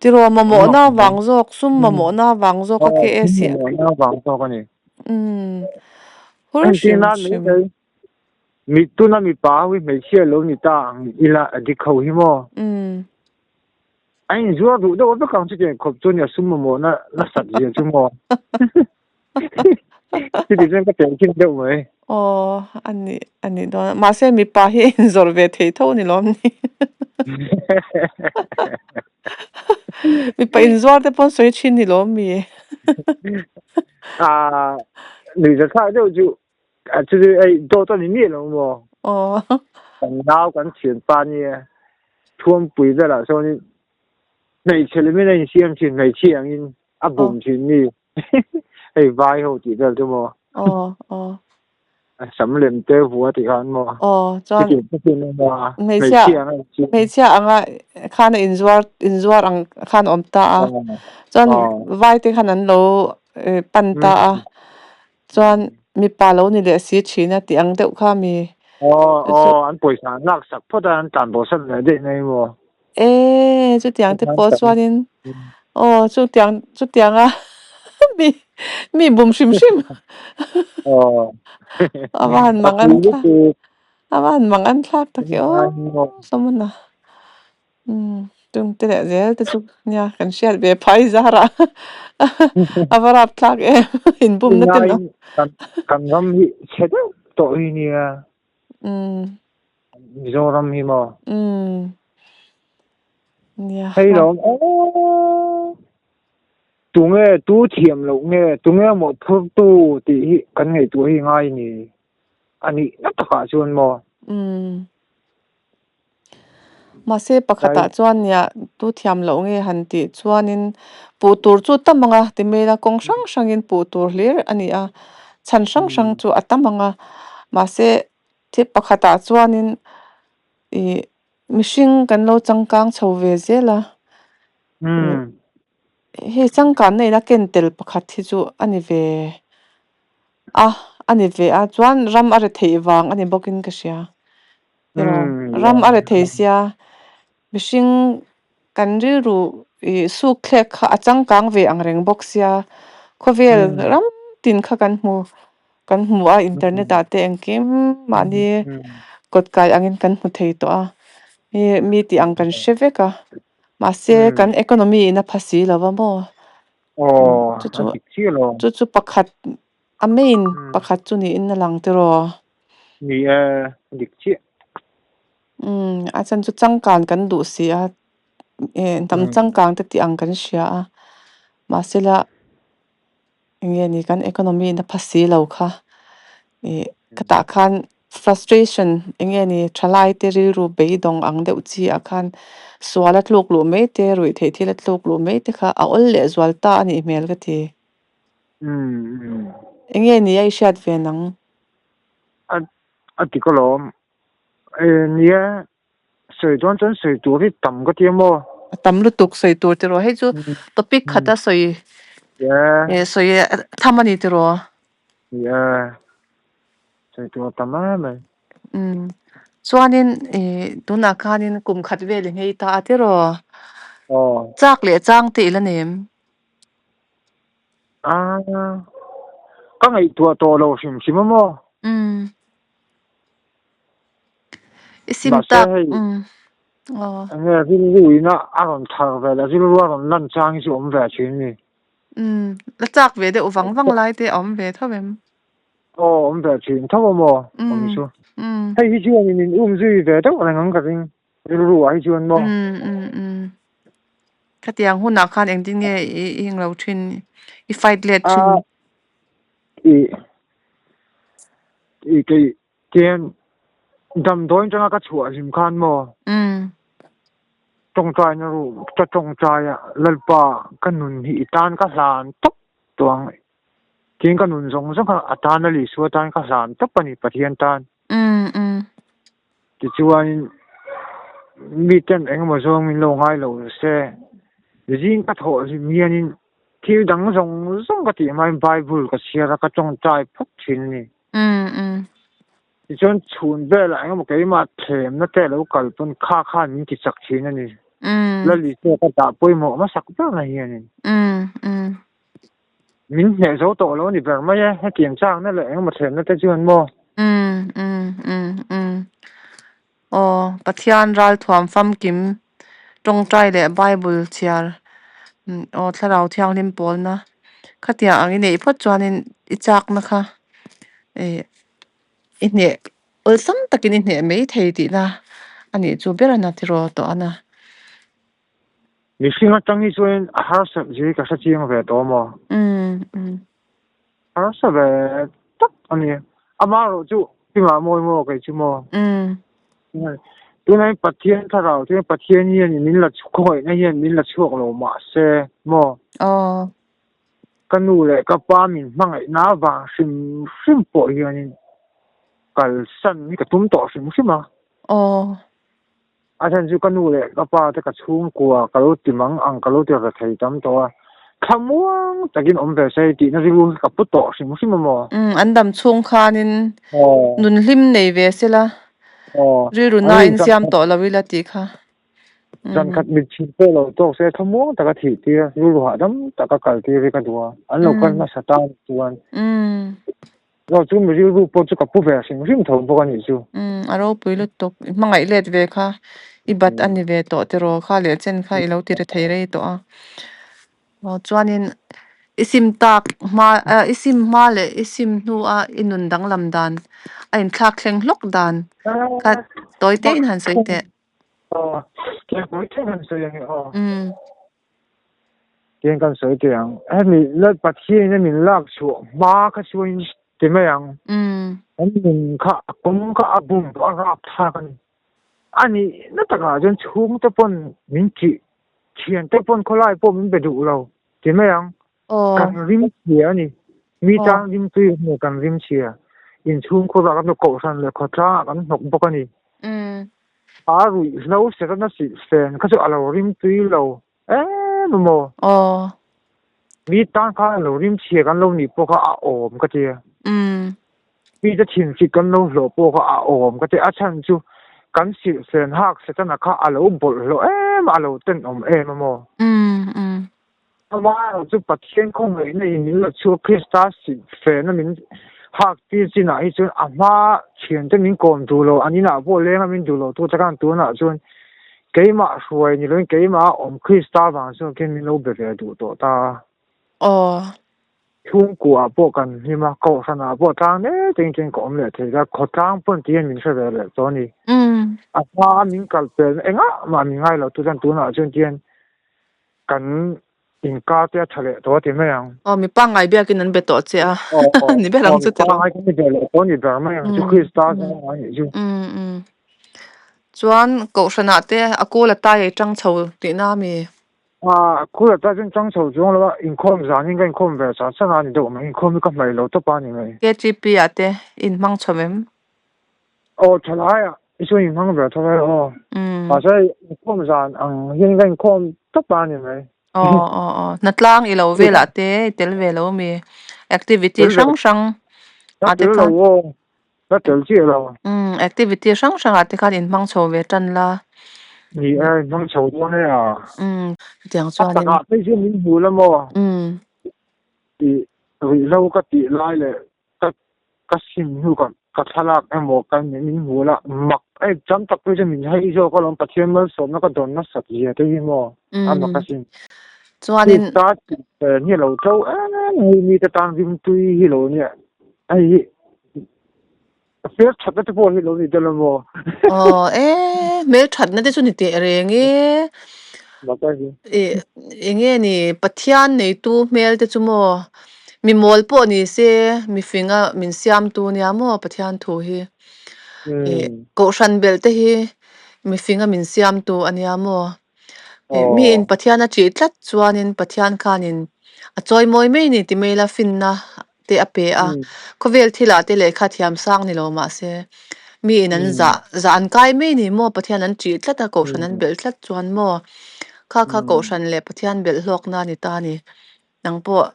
Tiraw mamawhna vang zawk, sum mamawhna vang zawk a KS hi. Sum mamawhna vang zawk a ni. Hur hrim hrim. Mi tuna mipa ho hi hmeichhia lo ni ta ang ila a dik ho hi maw? A inzuar duh deuh vek ang chutiang khawp chu nia sum mamawhna nasat zia chu maw? Chuti chuan ka tel thin deuh mai. Aw, a nih, a nih dawn a. Mahse mipa hi a inzawrh ve thei tho ni lawm ni. Mipa inzuar te pawn sawi thin ni lawm mi. Ah, nuihza thlak deuh chu, chu chu ei dawt a ni miah lo maw? Aw. Kan nau kan thianpa nia, Thuampui velah sawnin hmeichhe lemin a insiam thin, hmeichhia angin a bum thin mi. Hei vai ho tih vel chu maw? Aw, aw. A sam lem te vua tih khan maw? Aw, chuan Chuti chuti na maw? Hmeichhia Hmeichhia anga insiam. Hmeichhia anga khan a inzuar inzuar ang khan a awm ta a. Chuan vai te khan an lo pan ta a. Chuan mipa lo ni leh si thin a tih ang deuh kha mi. Aw, aw, an pawisa an lak sak phawt a, an tlan bo san leh daih mai maw? E, chutiang te pawh chuanin aw chutiang chutianga mi mi bum hrim hrim a va han mang an thlak a va han mang an thlak tak e aw Sawmuna tum te leh zel te chu nia kan hriat ve phai zara a va rap thlak em inbumna te lo kan ram hi chhe deuh tawh hi nia Mizoram hi maw? Nia. Hei lawm aw. Tunge tu thiam loh nge tunge mawhphurtu tih hi kan ngaihtuah hi ngai ni a nih na takah chuan maw? Mahse pakhatah chuan nia tu thiam loh nge han tih chuanin puh tur chu tam ang a ti mai la kawng hrang hrangin puh tur hlir a ni a chhan hrang hrang chu a tam ang a mahse Thil pakhatah chuanin ih mihring kan lo changkang chho ve zel a, hei changkanna ina ken tel pakhat hi chu a ni ve a, a ni ve a chuan ram a rethei vang a ni bawkin ka hria. Ram a rethei sia mihring kan rilru ih suk thlek kha a changkang ve ang reng bawk sia khawvel ram tin kha kan hmu. Kan hmu a internet ah te engkim mahni kawt kai angin kan hmu thei tawh a hi mi tih ang kan hre vek a mahse kan economy in a pha si lo va maw chu chu chu chu pakhat a main pakhat chu niin a lang tiraw. Ni e dik chiah. Umm a chan chu changkan kan duh si a hnam changkang te tih ang kan hria a mahse la. Eng nge ni kan economy in a pha si lo kha ih ka tah khan Frustration eng nge ni thalaite rilru beidawng ang deuh chi ah khan sual a tluk luh mai te, ruih theih thil a tluk luh mai te kha a awl leh zual ta a nih hmel ka ti. Eng nge ni a i hriat ve nang? A a ti ka lawm. E nia sawi dawn chuan sawi tur hi tam ka ti a maw? A tam lutuk sawi tur tiraw? Hei chu topic khata sawi sawi tham a ni tiraw? Nia sawi tur a tam em mai. Chuanin tunah khanin kum khat vel i nghei ta a tiraw? Chak leh chang te i la nem? A ka ngaihtuah tawh lo hrim hrim a maw? I sim Mahse tak hei aw. Enge rilru ina a rawn thar ve leh rilru a rawn lan chang hi chu awm ve thin a ni. La chak ve deuh vang vang lai te a awm ve tho em? Aw awm ve thin tho a maw awm chu. Hei hi chuan in um zui ve deuh reng ang ka ring rilru ah hi chuan maw. Khatiang hunah khan engtin nge i englo thin i fight let thin? I i kei Tian damdawiin atanga ka chhuah hlim khan maw tawngtaina ru ka tawngtai a, Lalpa ka nun hi i tan ka hlan tawp tawh ang, tin ka nun zawng zawng kha a tan a Isua tan ka hlan tawp a ni Pathian tan. Tichuanin miten engemaw zawng min lo ngai lo se, zing ka thawh hlim hianin thil dang zawng zawng ka tih hmain Bible ka chhiar a, ka tawngtai phawt thin a ni. Tichuan chhun velah engemaw keimah thlemna te alo kal pawn kha khan min ti chak thin a ni. Lalisua ka dah pawimawh hmasak ber na hianin. Min hneh zo tawh lo a ni ber mai e, hetiang chakna leh engemaw thlemna te chuan maw? Aw, Pathian ralthuam famkim tawngtai leh Bible chhiar aw thlarau thianghlim pawlna khatiang ang i neih phawt chuanin i chakna kha ih i hneh awlsam takin i hneh mai thei tihna a nih chu ber a na tiraw tawh a na. Mihring atang hi chuanin a harsat zui ka hre chiang ve tawh maw? Harsa ve tak a ni. Amaherawh chu tingah mawi maw kei chu maw? Tunah hian Pathian thlarau chu Pathian hian min la khawngaihna hian min la chhuak lo mahse maw? Ka nu leh ka pa min hmangaihna avang hrim hrim pawh hianin kalsan hi ka tum tawh hrim hrim a. A chhan chu ka nu leh ka pa te ka chhungkua ka lo ti mang ang ka lo ti ra thei tam tawh a, thlamuang takin awm ve se tihna rilru hi ka pu tawh hrim hrim a maw? Umm, an dam chhung khanin nun hlim nei ve se la, rilru nain siam tawh lo ila tih kha. Zan khat mit chhin pawh lo tawk se thlamuang taka thih tir, rilru hahdam taka kal tir hi ka duh a, an lo kal hmasa tan chuan. Aw chu mi rilru pawh chu ka pu ve hrim hrim tho bawk a nih chu. Umm a ropui lutuk i hmangaih let ve kha i bat a ni ve tawh tiraw kha leh chen kha i lo ti ri thei rei tawh a. Aw chuanin i sim tak hma i sim hma leh i sim hnu a i nun danglam dan a inthlak thleng hlawk dan kha tawi te in han sawi teh. Aw tawi te in han sawi ang e aw. Tiang kan sawi teh ang. Hemi Lal Pathianin a min lak chhuah hma kha chuan ti mai ang. Kan nun kha a kawng kha a bum pawh a rap thlak a ni. A nihna takah chuan chhungte pawn min ṭih, thiante pawn khawlai pawh min be duh lo ti mai ang. Kan rim chhia a ni. Mi tan rim tui emaw kan rim chhia. Inchhungkhurah kan kohhran leh khawtlangah kan hnawk bawk a ni. A ruihhlo serana silhfen kha chu a lo rim tui lo em emaw? Mi tan khan a lo rim chhia kan lo nih pawh kha a awm ka tia. Mite thinfik kan lo hlawh pawh kha a awm ka tia. A chhan chu kan silhfen hak setana kha a lo bawlhhlawh em a, a lo tenawm em emaw? Amaherawh chu Pathian khawngaihna in min la chhuak Krista silhfena min hak tir chinah hi chuan a hma thiante min kawm duh lo, an inah pawh lenga min duh lo tu te khan tunah chuan keimah hruai ni loin keimah a awm Krista vang chuan khian min lo be ve duh tawh ta a. Chhungkuaah pawh kan hlim a, kohhranah pawh tlang hle teng teng ka awm leh thei ta, khawtlang pawn ti hian min hre ve leh tawh a ni. A hma a min kal pelna engah mah min ngai lo tu chuan tunah chuan ti hian kan Inkar te a tha leh tawh a ti mai ang. Aw mi pangngai biakin an be tawh che a Aw aw ni ber aw ang mi chu tiraw. pangngai kan ni ve leh tawh ni ber mai ang chu Krista zawng a nih chu. Umm umm. Chuan Kohhranah te a kul a tai ei tang chho tihna a mi? A kul a tai chuan tang chho chuang lo a, inkhawm zanin ka inkhawm ve chan chan a ni deuh mai, inkhawm hi ka hmaih lo tawp a ni mai. KTP ah te inhmang chho em? Aw thalai ah i chuan inhmang ve tho e aw. Mahse inkhawm zan ang hian ka inkhawm tawp a ni mai. Aw aw aw hnatlang i lo velah te i tel ve lo mi? Activity hrang hrang ah te tel lo khan. aw, ka tel chiah lo. Umm activity hrang hrang ah te khan inhmang chho ve tan la. Ni e, inhmang chho dawn e a. Umm chutiang A chuanin. takah phei chuan min hmu la maw? Umm. Tih ruihhlo ka tih lai leh Ka ka sim hnu ka ka thlalak emaw ka min hmu la mak ei tam tak pawh chu min hei zawk alawm Pathian malsawmna ka dawn nasat zia te hi maw a mak asin. Chuanin Krista tih fen hi a lo to em hei mite tan rimtui hi lo nia hei hi hmel thatna te pawh hi lo ni tel emaw. Aw e hmel thatna te chu ni teh reng e. Mak asin. Ih enge ni Pathian neitu hmel te chu maw Mi mawl pawh ni se, mi finga min siamtu nia maw Pathian thu hi. Ih Kohhran belh te hi mi finga min siamtu a nia maw. Ih mi in Pathian a ṭih tlat chuanin Pathian khanin a chawimawi mai ni ti mai la finna te a pe a. Khawvel thilah te lehkha thiam sang ni lo mah se, mi in an zah zah an kai mai ni maw Pathian an ṭih tlat a, Kohhran an belh tlat chuan maw. Kha kha Kohhran leh Pathian belh hlawkna a ni ta a ni. Nang pawh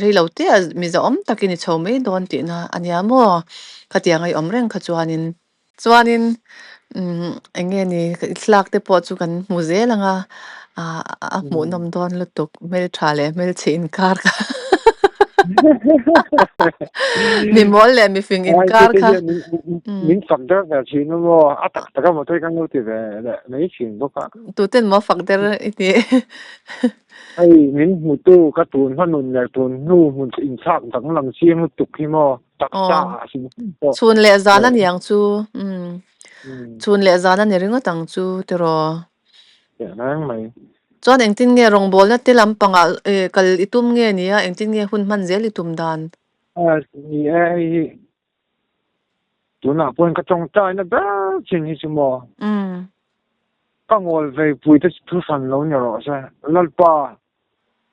rei lo te a mizo awm takin i chho mai dawn tihna a nia maw? Khatiang a i awm reng kha chuanin. Chuanin umm eng nge ni i thlalak te pawh chu kan hmu zel ang a, a hmuhnawm dawn lutuk hmeltha leh hmelchhe inkar kha. Mi mawl leh mifing inkar kha. Min fak der ve thin a maw? A tak tak a maw te kan lo ti ve leh mai thin bawk a. Tuten maw fak der i ti? Hei min hmutu ka tun hmanun leh tun hnu hmun inthlak danglam chiang lutuk hi maw taksa ah hrim hrim pawh. Chhun leh zan a ni ang chu. Chhun leh zan a ni ringawt ang chu tiraw. Teh reng mai. Chuan engtin nge rawngbawlna te lampangah kal i tum nge nia engtin nge hun hman zel i tum dan? Ni e hei hi Tunah pawhin ka tawngtaina ber chin hi chu maw? Ka ngawl vei pui te chu thu hran lo ni rawh se. Lalpa,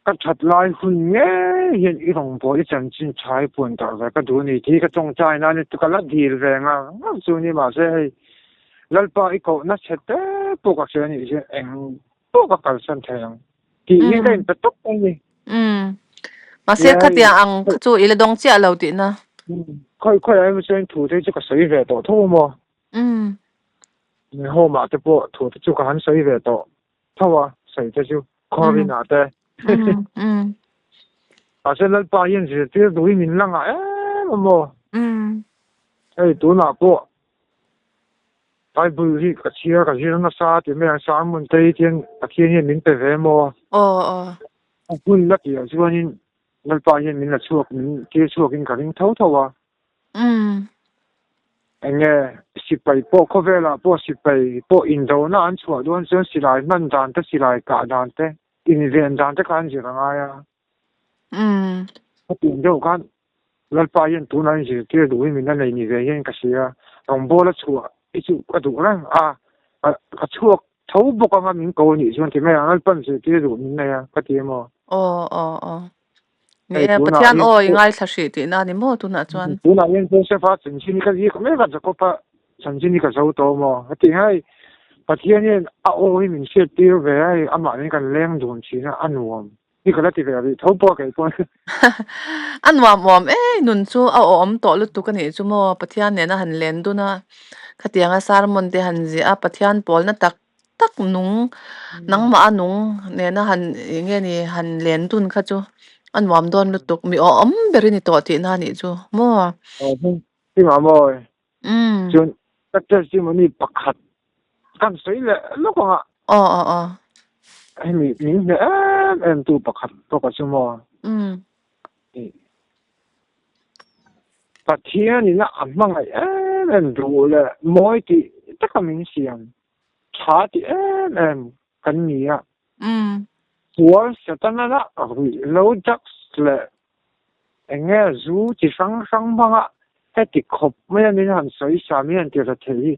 ka that lai hun ngei hian i rawngbâwl i chanchin tha i puan darh ve ka duh a ni tih hi ka tawngtaina a ni. Ka la dil ve ngar ngar chu ni mahse hei Lalpa i kohna chhe te pawh ka hria a nih chuan eng pawh ka kalsan thei ang tih hi ka inpe tawp a ni. Umm. Mahse khatiang ang kha chu i la dawng chiah lo tihna. Khawi khawi ah emaw chuan thu te chu ka sawi ve tawh tho maw? Umm. Home ah te pawh thu te chu ka han sawi ve tawh tho a, sawi te chu Khawrin ah te. Umm. Umm. Mahse Lalpa hian zirtir duhin min la ngah em a maw? Umm. Hei tunah pawh Bible hi ka chhiar ka zir nasa tih mai ang sermon te hi chuan Pathian hian min pe ve maw? Aw aw. A hun la tih ah chuanin Lalpa hian min la chhuak min tir chhuakin ka ring tho tho a. Umm. Enge sipai pawh khawvelah pawh sipai pawh indona an chhuah dawn chuan silai hman dan te silai kah dan te inven dan te kha an zir a ngai a. Umm. Hetiang deuh khan Lalpa hian tunah in zirtir duhin min la nei ni ve hian ka hria. Rawngbâwl a chhuah hi chu ka duh reng a, ka chhuak tho bawk anga min ko anih chuan ti mai ang, Lalpa'n zirtir duh min nei a ka ti emaw? Aw, aw, aw. Ni e, Pathian aw i ngaithla hrih tihna a ni maw tunah chuan? Tunah hian Joseph-a chanchin hi ka ziak mek a, Jacob-a chanchin hi ka zo tawh maw? Ka ti hei, Pathian hian a aw hi min hriattir ve a, hei amah nen kan leng dun thin a, a nuam. Hi ka la ti ve rih tho pawh kei pawh. A nuam awm e, nun chu a awm tawh lutuk a nih chu maw, Pathian nena han len dun a, khatianga sermon te han ziah a, Pathian pawlna tak tak nung, nangmah a nung nena han eng nge ni han len dun kha chu a nuam dawn lutuk, mi awm ber i ni tawh tihna a nih chu maw. Aw hei mawi Chuan ka testimony pakhat kan sawi leh lawk ang a. Aw aw aw. Hemi min hne em em tu pakhat bawk a chu maw. Pathian in a hmangaih em em duh leh mawi tih taka min siam tha tih em em kan ni a. Sual Setana lah ruihhlo drugs leh eng nge zu chi hrang hrang hmanga heti khawp maia min han sawi sa min han ti ra thei hi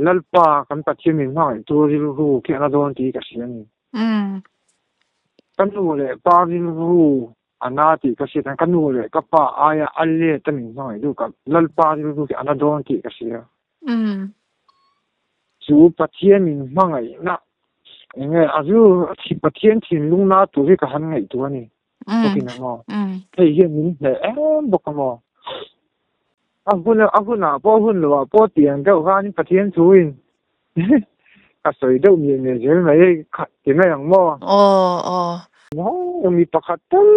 Lalpa kan Pathian min hmangaihtu rilru khi a na dawn tih ka hria a ni. Ka nu leh pa rilru a na tih ka hriat hian ka nu leh ka pa aia a let a min hmangaihtu ka Lalpa rilru khi a na dawn tih ka hria. Chu Pathian min hmangaihna eng nge a rilru Pathian thinlung na tur hi ka han ngaihtuah a ni bawkin ang aw. Hei hian min hneh em bawk ang aw. A hun a hunah pawh hun loah pawh tiang deuh khanin Pathian thuin ka sawi deuh miah miah zel mai hei ti mai ang maw? Aw aw. Mi pakhat tal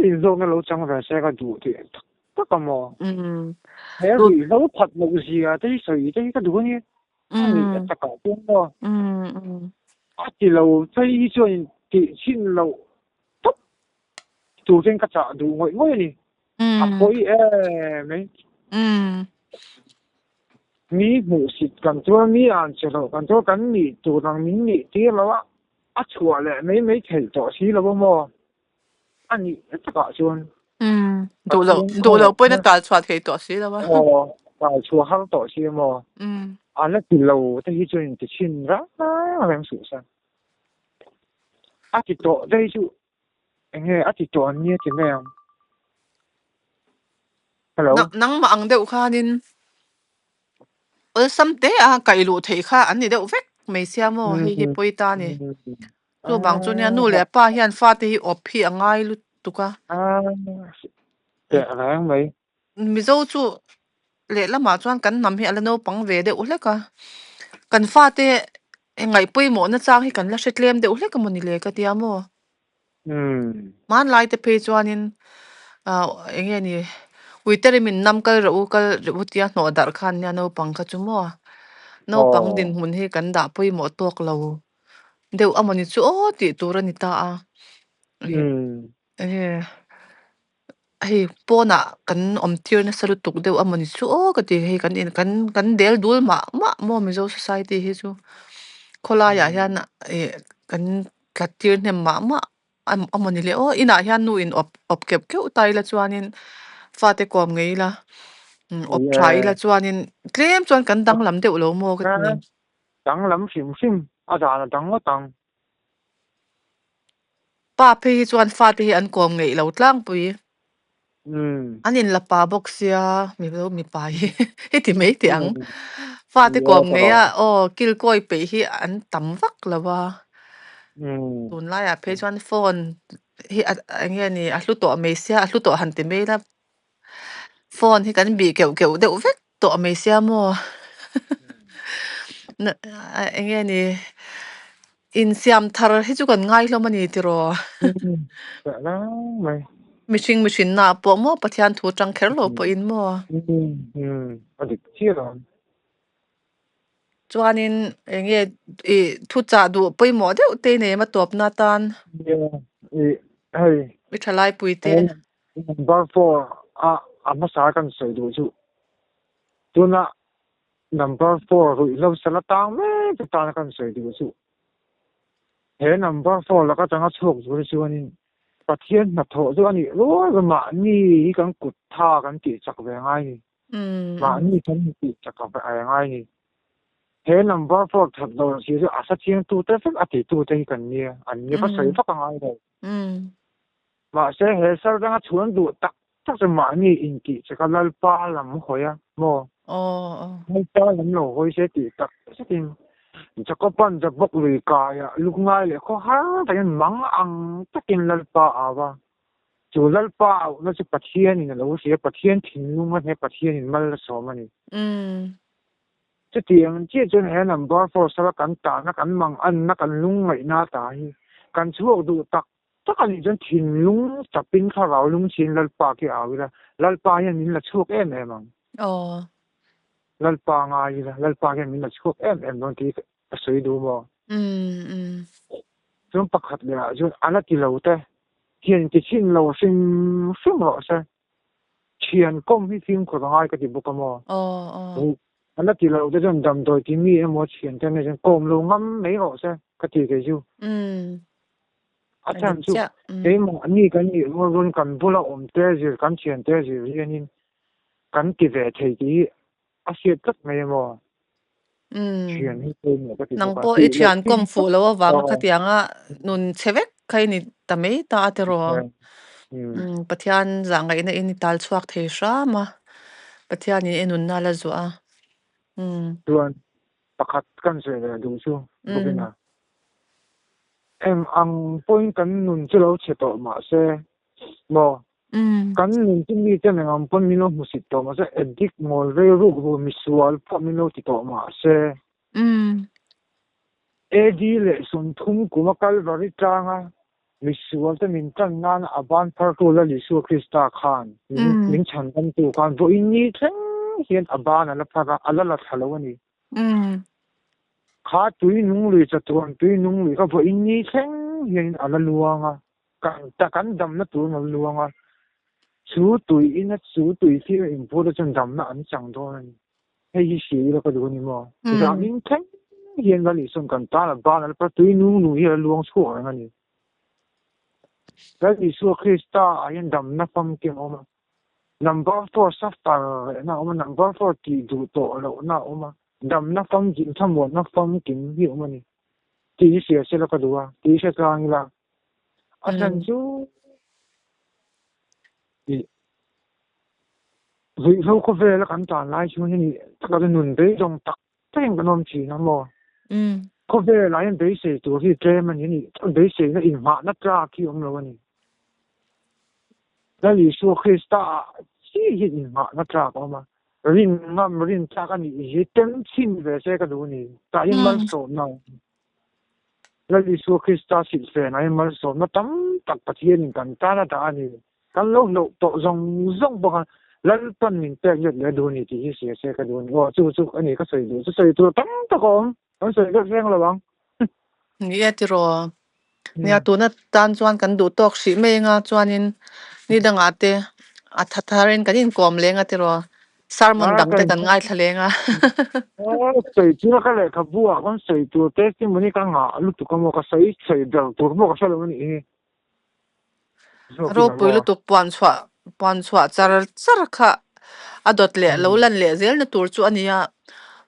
inzawkna lo chang ve se ka duh tih tak tak a maw? He ruihhlo phat loh zia te hi sawi te hi ka duh a ni. A nih a takah chuan maw? A ti lo phei hi chuan tih chhin loh tawp tur chuan ka chah duh ngawih ngawih a ni. A pawi em mai. Mi hmuhsit kan chuan mi an che loh kan chuan kan nih tur ang min nih tir lo a, a chhuah leh mai mai theih tawh si lo a maw? A nih takah chuan Duh loh duh loh pawhin a tal chhuah thei tawh si lo a. Aw, tal chhuah har tawh si a maw? A la ti lo te hi chuan in ti chhin rang reng suh se. A ti tawh te hi chu eng nge a ti tawh an nia ti mai ang. Hello. Nangmah ang deuh khanin awlsam te a kaih luh theih kha an ni deuh vek mai sia maw hei hi pawi ta a ni. Chuvang chu nia nu leh pa hian fate hi awp hi a ngai lutuk a. Teh reng mai. Mizo chu lehlamah chuan kan hnam hi a la naupang ve deuh hlek a, kan fate ngaih pawimawhna chang hi kan la hre tlem deuh hlek a maw ni le ka tia maw? Hmanlai te phei chuanin ah eng nge ni Uiterimin nam kal rawh u kal rawh u tia hnawh darh khan nia naupang kha chu maw? Naupang dinhmun hi kan dah pawimawh tawk lo deuh a maw ni chu aw tih tur a ni ta a. Enge hei pawnah kan awm tir nasa lutuk deuh a mawni chu aw ka ti hei kan in kan kan del dul mah mah maw Mizo society hi chu khawlaiah hian ih kan tla tir hnem mah mah a mawni le aw inah hian nu in awp awp keuh keuh ta ila chuanin fate kawm ngei ila awp tha ila chuanin tlem chuan kan danglam deuh lo maw ka ti ni. Danglam hrim hrim a dan a dang ngawt ang. Pa phei hi chuan fate hi an kawm ngeih lo tlangpui. An inla pa bawk sia mizo mipa hi heti mai teh ang. Fate kawm ngeih a aw kilkawi peih hi an tam vak lo a. Tunlaiah phei chuan phone hi a eng nge ni a hlu tawh mai sia a hlu tawh han ti mai la. Phone hi kan bih keuh keuh deuh vek tawh mai sia maw eng nge ni insiam thar hi chu kan ngai hlawm a ni tiraw mihring mihrinna ah pawh maw Pathian thu tang kher lo pawhin maw chuanin eng nge ih thuchah duh pawimawh deuh te i nei em a tawpna atan i thalai pui te. Number 4 a a hmasa kan sawi duh chu tuna number 4 ruihhlo sal atang mek atana kan sawi duh chu he number 4 laka atanga chhuak tur hi chuanin Pathian hnathawh chu a nih rual a mahni hi kan kut tha kan tih chak ve ngai ni mahni kan tih chak ve ngai ni he number 4 that lo si chu a sa chiang tu te vek a ti tu te hi kan nia an ni va sawi vak a ngai lo. Mahse, he sal danga chhuan duh tak tak chu mahni intih che kha Lalpa lam hawi a maw? Lalpa lam lo hawi se tih tak zetin Jakoban Jabok lui kaiah lungngai leh khaw har takin mang ang takin Lalpa a au a. Chu Lalpa auhna chu Pathianin a lo hria, Pathian thinlung a hne, Pathianin mal a sawm a ni. Chutiang chiah chuan he number four sala kan tahna, kan manganna, kan lungngaihna ta hi kan chhuak duh tak Tak a nih chuan thinlung chapin thlarau lungchhin Lalpa khi au ila, Lalpa hian min la chhuak em em ang. Aw. Lalpa ngai ila, Lalpa hian min la chhuak em em dawn tih ka sawi duh maw? Umm umm. Chuan pakhat leh ah chuan a la ti lo te hian ti chhin lo hrim hrim rawh se. Thian kawm hi fimkhur a ngai ka ti bawk a maw? Aw aw. A la ti lo te chuan damdawi ti mi emaw thian te nen chuan kawm lo ngam mai rawh se ka ti kei chu. Umm. A A chhan dik chu chiah. Umm. keimahni kan nih rual rualin kan bula awm te zir, kan thian te zir hianin kan ti ve thei tih hi a hriat tlat mai emaw? Umm. Thian hi pawimawh ka ti Nang bawk a, pawh i tih leh thian thin kawm fuh lo avanga aw. khatianga nun chhe vek kha i ni ta mai ta a tiraw? Umm. Umm, Pathian zahngaihna in i tal chhuak thei hram a, Pathianin i nunna a la zuah a. Umm. Chuan pakhat kan sawi leh duh chu bawkin a. Eng ang pawhin kan nun chu lo chhe tawh mahse maw kan nun chu miten eng ang pawn min lo hmusit tawh mahse addict mawl vei ruk ru misual pawh min lo ti tawh mahse AD leh 30 kuma Kalvari tlanga misual te min tan nana a ban phartu Lal Isua Krista khan min chhandamtu khan vawiin ni thleng hian a ban a la phar a, a la la thla lo a ni. Kha tui nung lui chatuan tui nung lui kha vawiin ni thleng hianin a la luang a, kan ta kan damna turin a la luang a, chu tui ina chu tui thlir inphur te chuan damna an chang dawn a ni. Hei hi hria ila ka duh a ni maw? Zanin thleng hian Lal Isua'n kan tan a ban a la tui nung nung hi a la luang chhuak reng a ni. Lal Isua Krista ah hian damna famkim a awm a. Number four suffer rehna a awm a, number four tih duh tawh lohna a awm a, damna famkim, thlamuanna famkim hi a awm a ni. Tih hi hria sela ka duh a, tih hi hre tlang ila. A chhan chu ih ruihhlo khawvela kan tan lai chhung hian ih taka chu nun beidawng tak takin kan awm thin a maw? Khawvelah hian beisei tur hi tlem a ni a nih chuan beiseina inhmahna tlak hi a awm lo a ni. Lal Isua Krista ah chiah hian inhmahna tlak a awm a, rin ngam rin tlak a nih hi tem chhin ve se ka duh a ni. Tah hian malsawmna a awm. Lal Isua Krista silhfenah hian malsawmna tam tak Pathianin kan tan a dah a ni. Kan lo hlauh tawh zawng zawng bawk a, Lalpan min pek let leh duh a ni tih hi hria se ka duh a ni. Aw chu chu a ni ka sawi duh chu sawi tur tam tak a awm. Kan sawi vek reng lo ang. Ni e tiraw. Nia tuna tan chuan kan duh tawk hrih mai anga chuanin ni dangah te a tha tharin kan inkawm leng a tiraw. Sermon dang te kan ngaithla leng a. Sawi chu ka lehkhabu ah khawn sawi tur testimony ka ngah lutuk a maw ka sawi sawi ber tur pawh ka hre lo a nih hi. A ropui lutuk puan chhuah puan chhuah char char kha a dawt leh lo lan leh zel na tur chu a nia.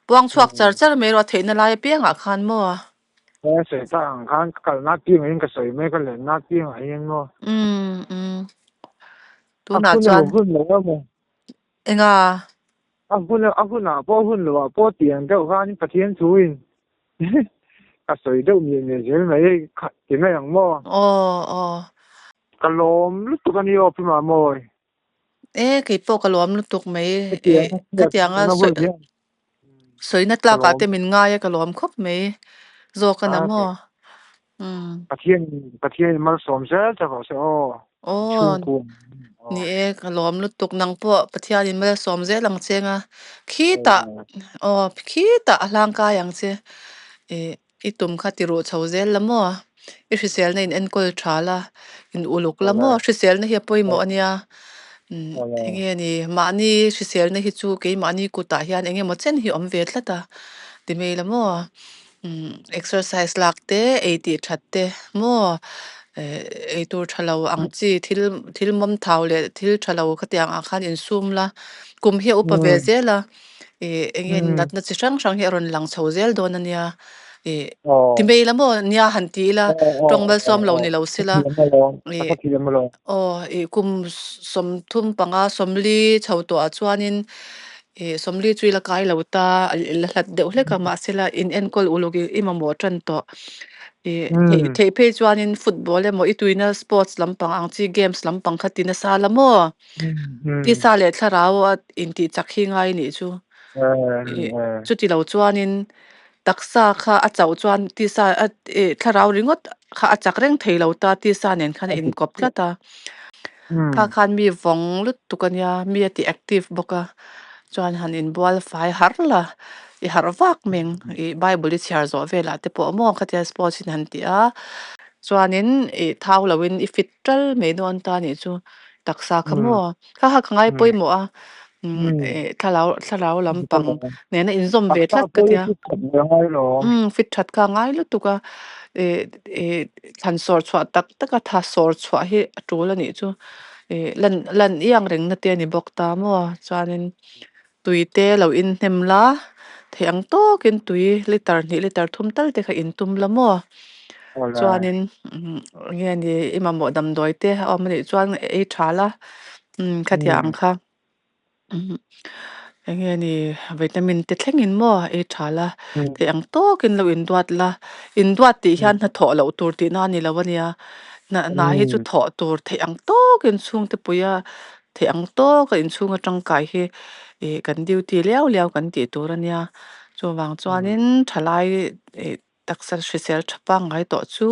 Puang chhuak char char mai erawh a theihna lai apiangah khan maw? He sawi tak ang khan ka kalna apiangah hian ka sawi mai, ka lenna apiangah hian maw? Umm umm. A Tunah hun chuan emaw hun lo emaw? Enga? A hun a hunah pawh hun loah pawh tiang deuh khan Pathian thuin ka sawi deuh miah miah zel mai hei kha ti mai ang maw? Aw aw. Ka lawm lutuk a ni aw Pi Mamawi. E kei pawh ka lawm lutuk mai e Khatiang a hriat khatianga na sawi hun hian sawina ka tlakah lawm. te min ngai a ka lawm khawp mai zawk a na A maw? Umm. Pathian Pathian malsawm zel ta rawh se aw. Aw, Chhungkua. ni e, ka lawm lutuk nang pawh Pathianin malsawm zel ang che nga. Khitah, aw khitah a hlangkai ang che. I i tum kha ti ruh chho zel la maw? I hriselna in enkawl tha la, in uluk la maw? Hriselna hi a pawimawh a nia. Umm enge ni, mahni hriselna hi chu keimahni kutah hian eng emaw chen hi awm ve tlat a ti mai la maw? Umm exercise lak te, ei tih that te maw eh ei tur tha lo ang chi thil thil mawm thau leh thil tha lo khatiang ah khan insum la, kum hi a upa ve zel a ih eng nge natna chi hrang hrang hi a rawn lang chho zel dawn a nia ih ti mai la maw nia han ti ila tawng malsawm lo ni lo sela ih aw ih kum 35 40 chho tawh ah chuanin Ih 40 chu i la kai lo ta, i la hlat deuh hlek a, mahsela in enkawl uluk i mamawh tan tawh. Ih theih theih phei chuanin football emaw i tuina sports lampang ang chi games lampang kha ti nasa la maw? Tisa leh thlarau a intih chak hi ngai nih chu. Ih chuti lo chuanin taksa kha a chauh chuan tisa a ih thlarau ringawt kha a chak reng thei lo ta, tisa nen khan a inkawp tlat a. Kha khan mi vawng lutuk a nia, mi a ti active bawk a, chuan han inbual fai harh la, i harh vak meng, ih bible i chhiar zawh velah te pawh maw khatia sports in han ti a, chuanin ih thau loin i fit tal mai dawn ta nih chu taksa kha maw, kha kha ka ngai pawimawh a. Thlarau thlarau lampang nena inzawm ve Taksa tlat ka pawh hi tia. fit that ve angai lawm. Fit that kha a ngai lutuk a, thlan sawr chhuah tak tak a tha sawr chhuah hi a tul a nih chu. Lan lan iang rengna te a ni bawk ta maw? Chuanin tui te lo inhnem la, theih ang tawkin tui liter hnih liter thum tal te kha intum la maw? Awle. Chuanin eng nge ni i mamawh damdawi te a awm a nih chuan ei tha la, khatiang ang kha. Eng nge ni vitamin te thlengin maw ei tha la, theih ang tawkin lo induat la, induat tih hian hnathawh loh tur tihna a ni lo a nia, hna hna hi chu thawh tur theih ang tawkin chhungte puia theih ang tawka inchhung atang kai hi ih kan duty liau liau kan tih tur a nia, chuvang chuanin thalai ih taksa hrisel tha pangngai tawh chu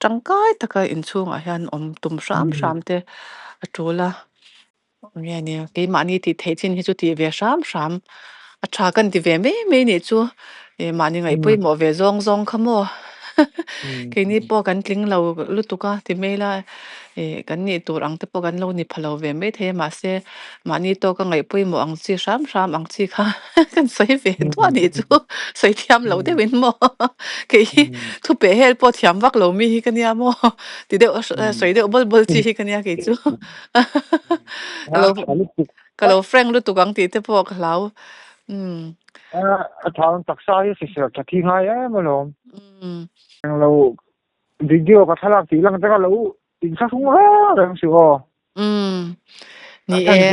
tangkai taka inchhungah hian awm tum hram hram te a tul a. Nge nia, keimahni tih theih chin hi chu tih ve hram hram a tha kan ti ve mai mai nih chu. Ih mahni ngaih pawimawh ve zawng zawng kha maw? Keini pawh kan tling lo lutuk a ti mai la, ih kan nih tur ang te pawh kan lo ni pha lo ve mai thei a, mahse mahni tawka ngaih pawimawh ang chi hram hram ang chi kha kan sawi ve duah nih chu sawi thiam lo deuhin maw? Kei hi thupeh hel pawh thiam vak lo mi hi ka nia maw? Ti deuh sawi deuh bawl bawl chi hi ka nia kei chu. Ka lo ka lo frank lutuk ang tih te pawh ka hlau. Umm. A thau taksa hi hrisel tha thi ngai em alawm. Englo video ka thlalak tih lang te ka lo inthlahrung reng reng si aw. Umm. Ni e.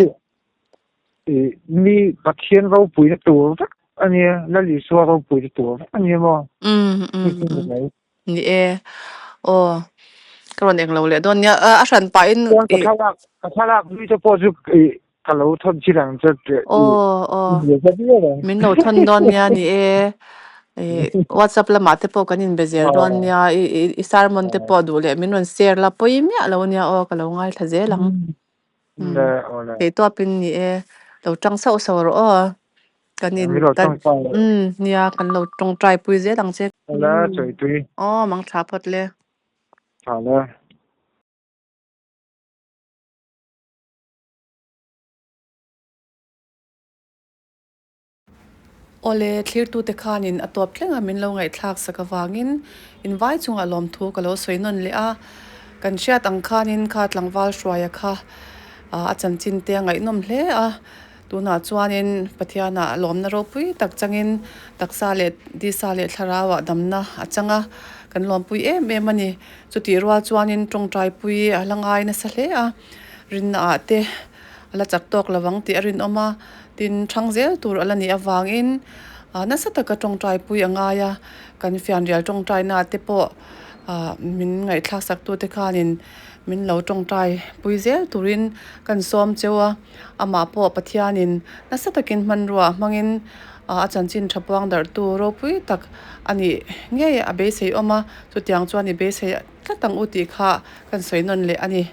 Mi Pathian ropuina tur vek a nia, Lal Isua ropuina tur vek a nia maw? Umm umm. Ni e. Aw. Ka rawn englo leh dawn nia. A hran pahin Chuan ka thlalak ka thlalak nui te pawh chu ka lo thawn chin ang che Aw aw. Min lo thawn dawn nia ni e. WhatsApp lamah te pawh kan inbe zel dawn nia. I sermon te pawh duh leh min rawn share la pawi miah lo nia aw ka lo ngaithla zel ang. Theihtawpin ni e. Lo tang sauh sauh rawh aw. Kan in kan umm nia kan lo tawngtai pui zel ang che. Awle chawi tui. Aw mang tha phawt le. Tha le. Awle thlirtute khanin a tawp thleng a min lo ngaihthlak sak avangin invai chungah lawmthu ka lo sawi nawn leh a. Kan hriat ang khanin kha tlangval hruaia kha a chanchin te a ngaihnawm hle a. Tunah chuanin Pathianah lawmna ropui tak changin taksa leh disa leh thlarauah damna a chang a, kan lawmpui em em a ni. Chutih rual chuanin tawngtaipui a la ngai nasa hle a, rinnaah te a la chak tawk lo ang tih a rinawm a, tin thang zel tur a la nih avangin nasa taka tawngtaipui a ngai a, kan fianrial tawngtainaah te pawh min ngaihthlaksaktute khanin min lo tawngtai pui zel turin kan sawm cheu a. Amah pawh Pathianin nasa takin hmanrua hmangin a chanchin tha puang darhtu ropui tak a nih ngei a beisei awm a, chutiang chuan i beisei tlat ang u tih kha kan sawi nawn leh a ni.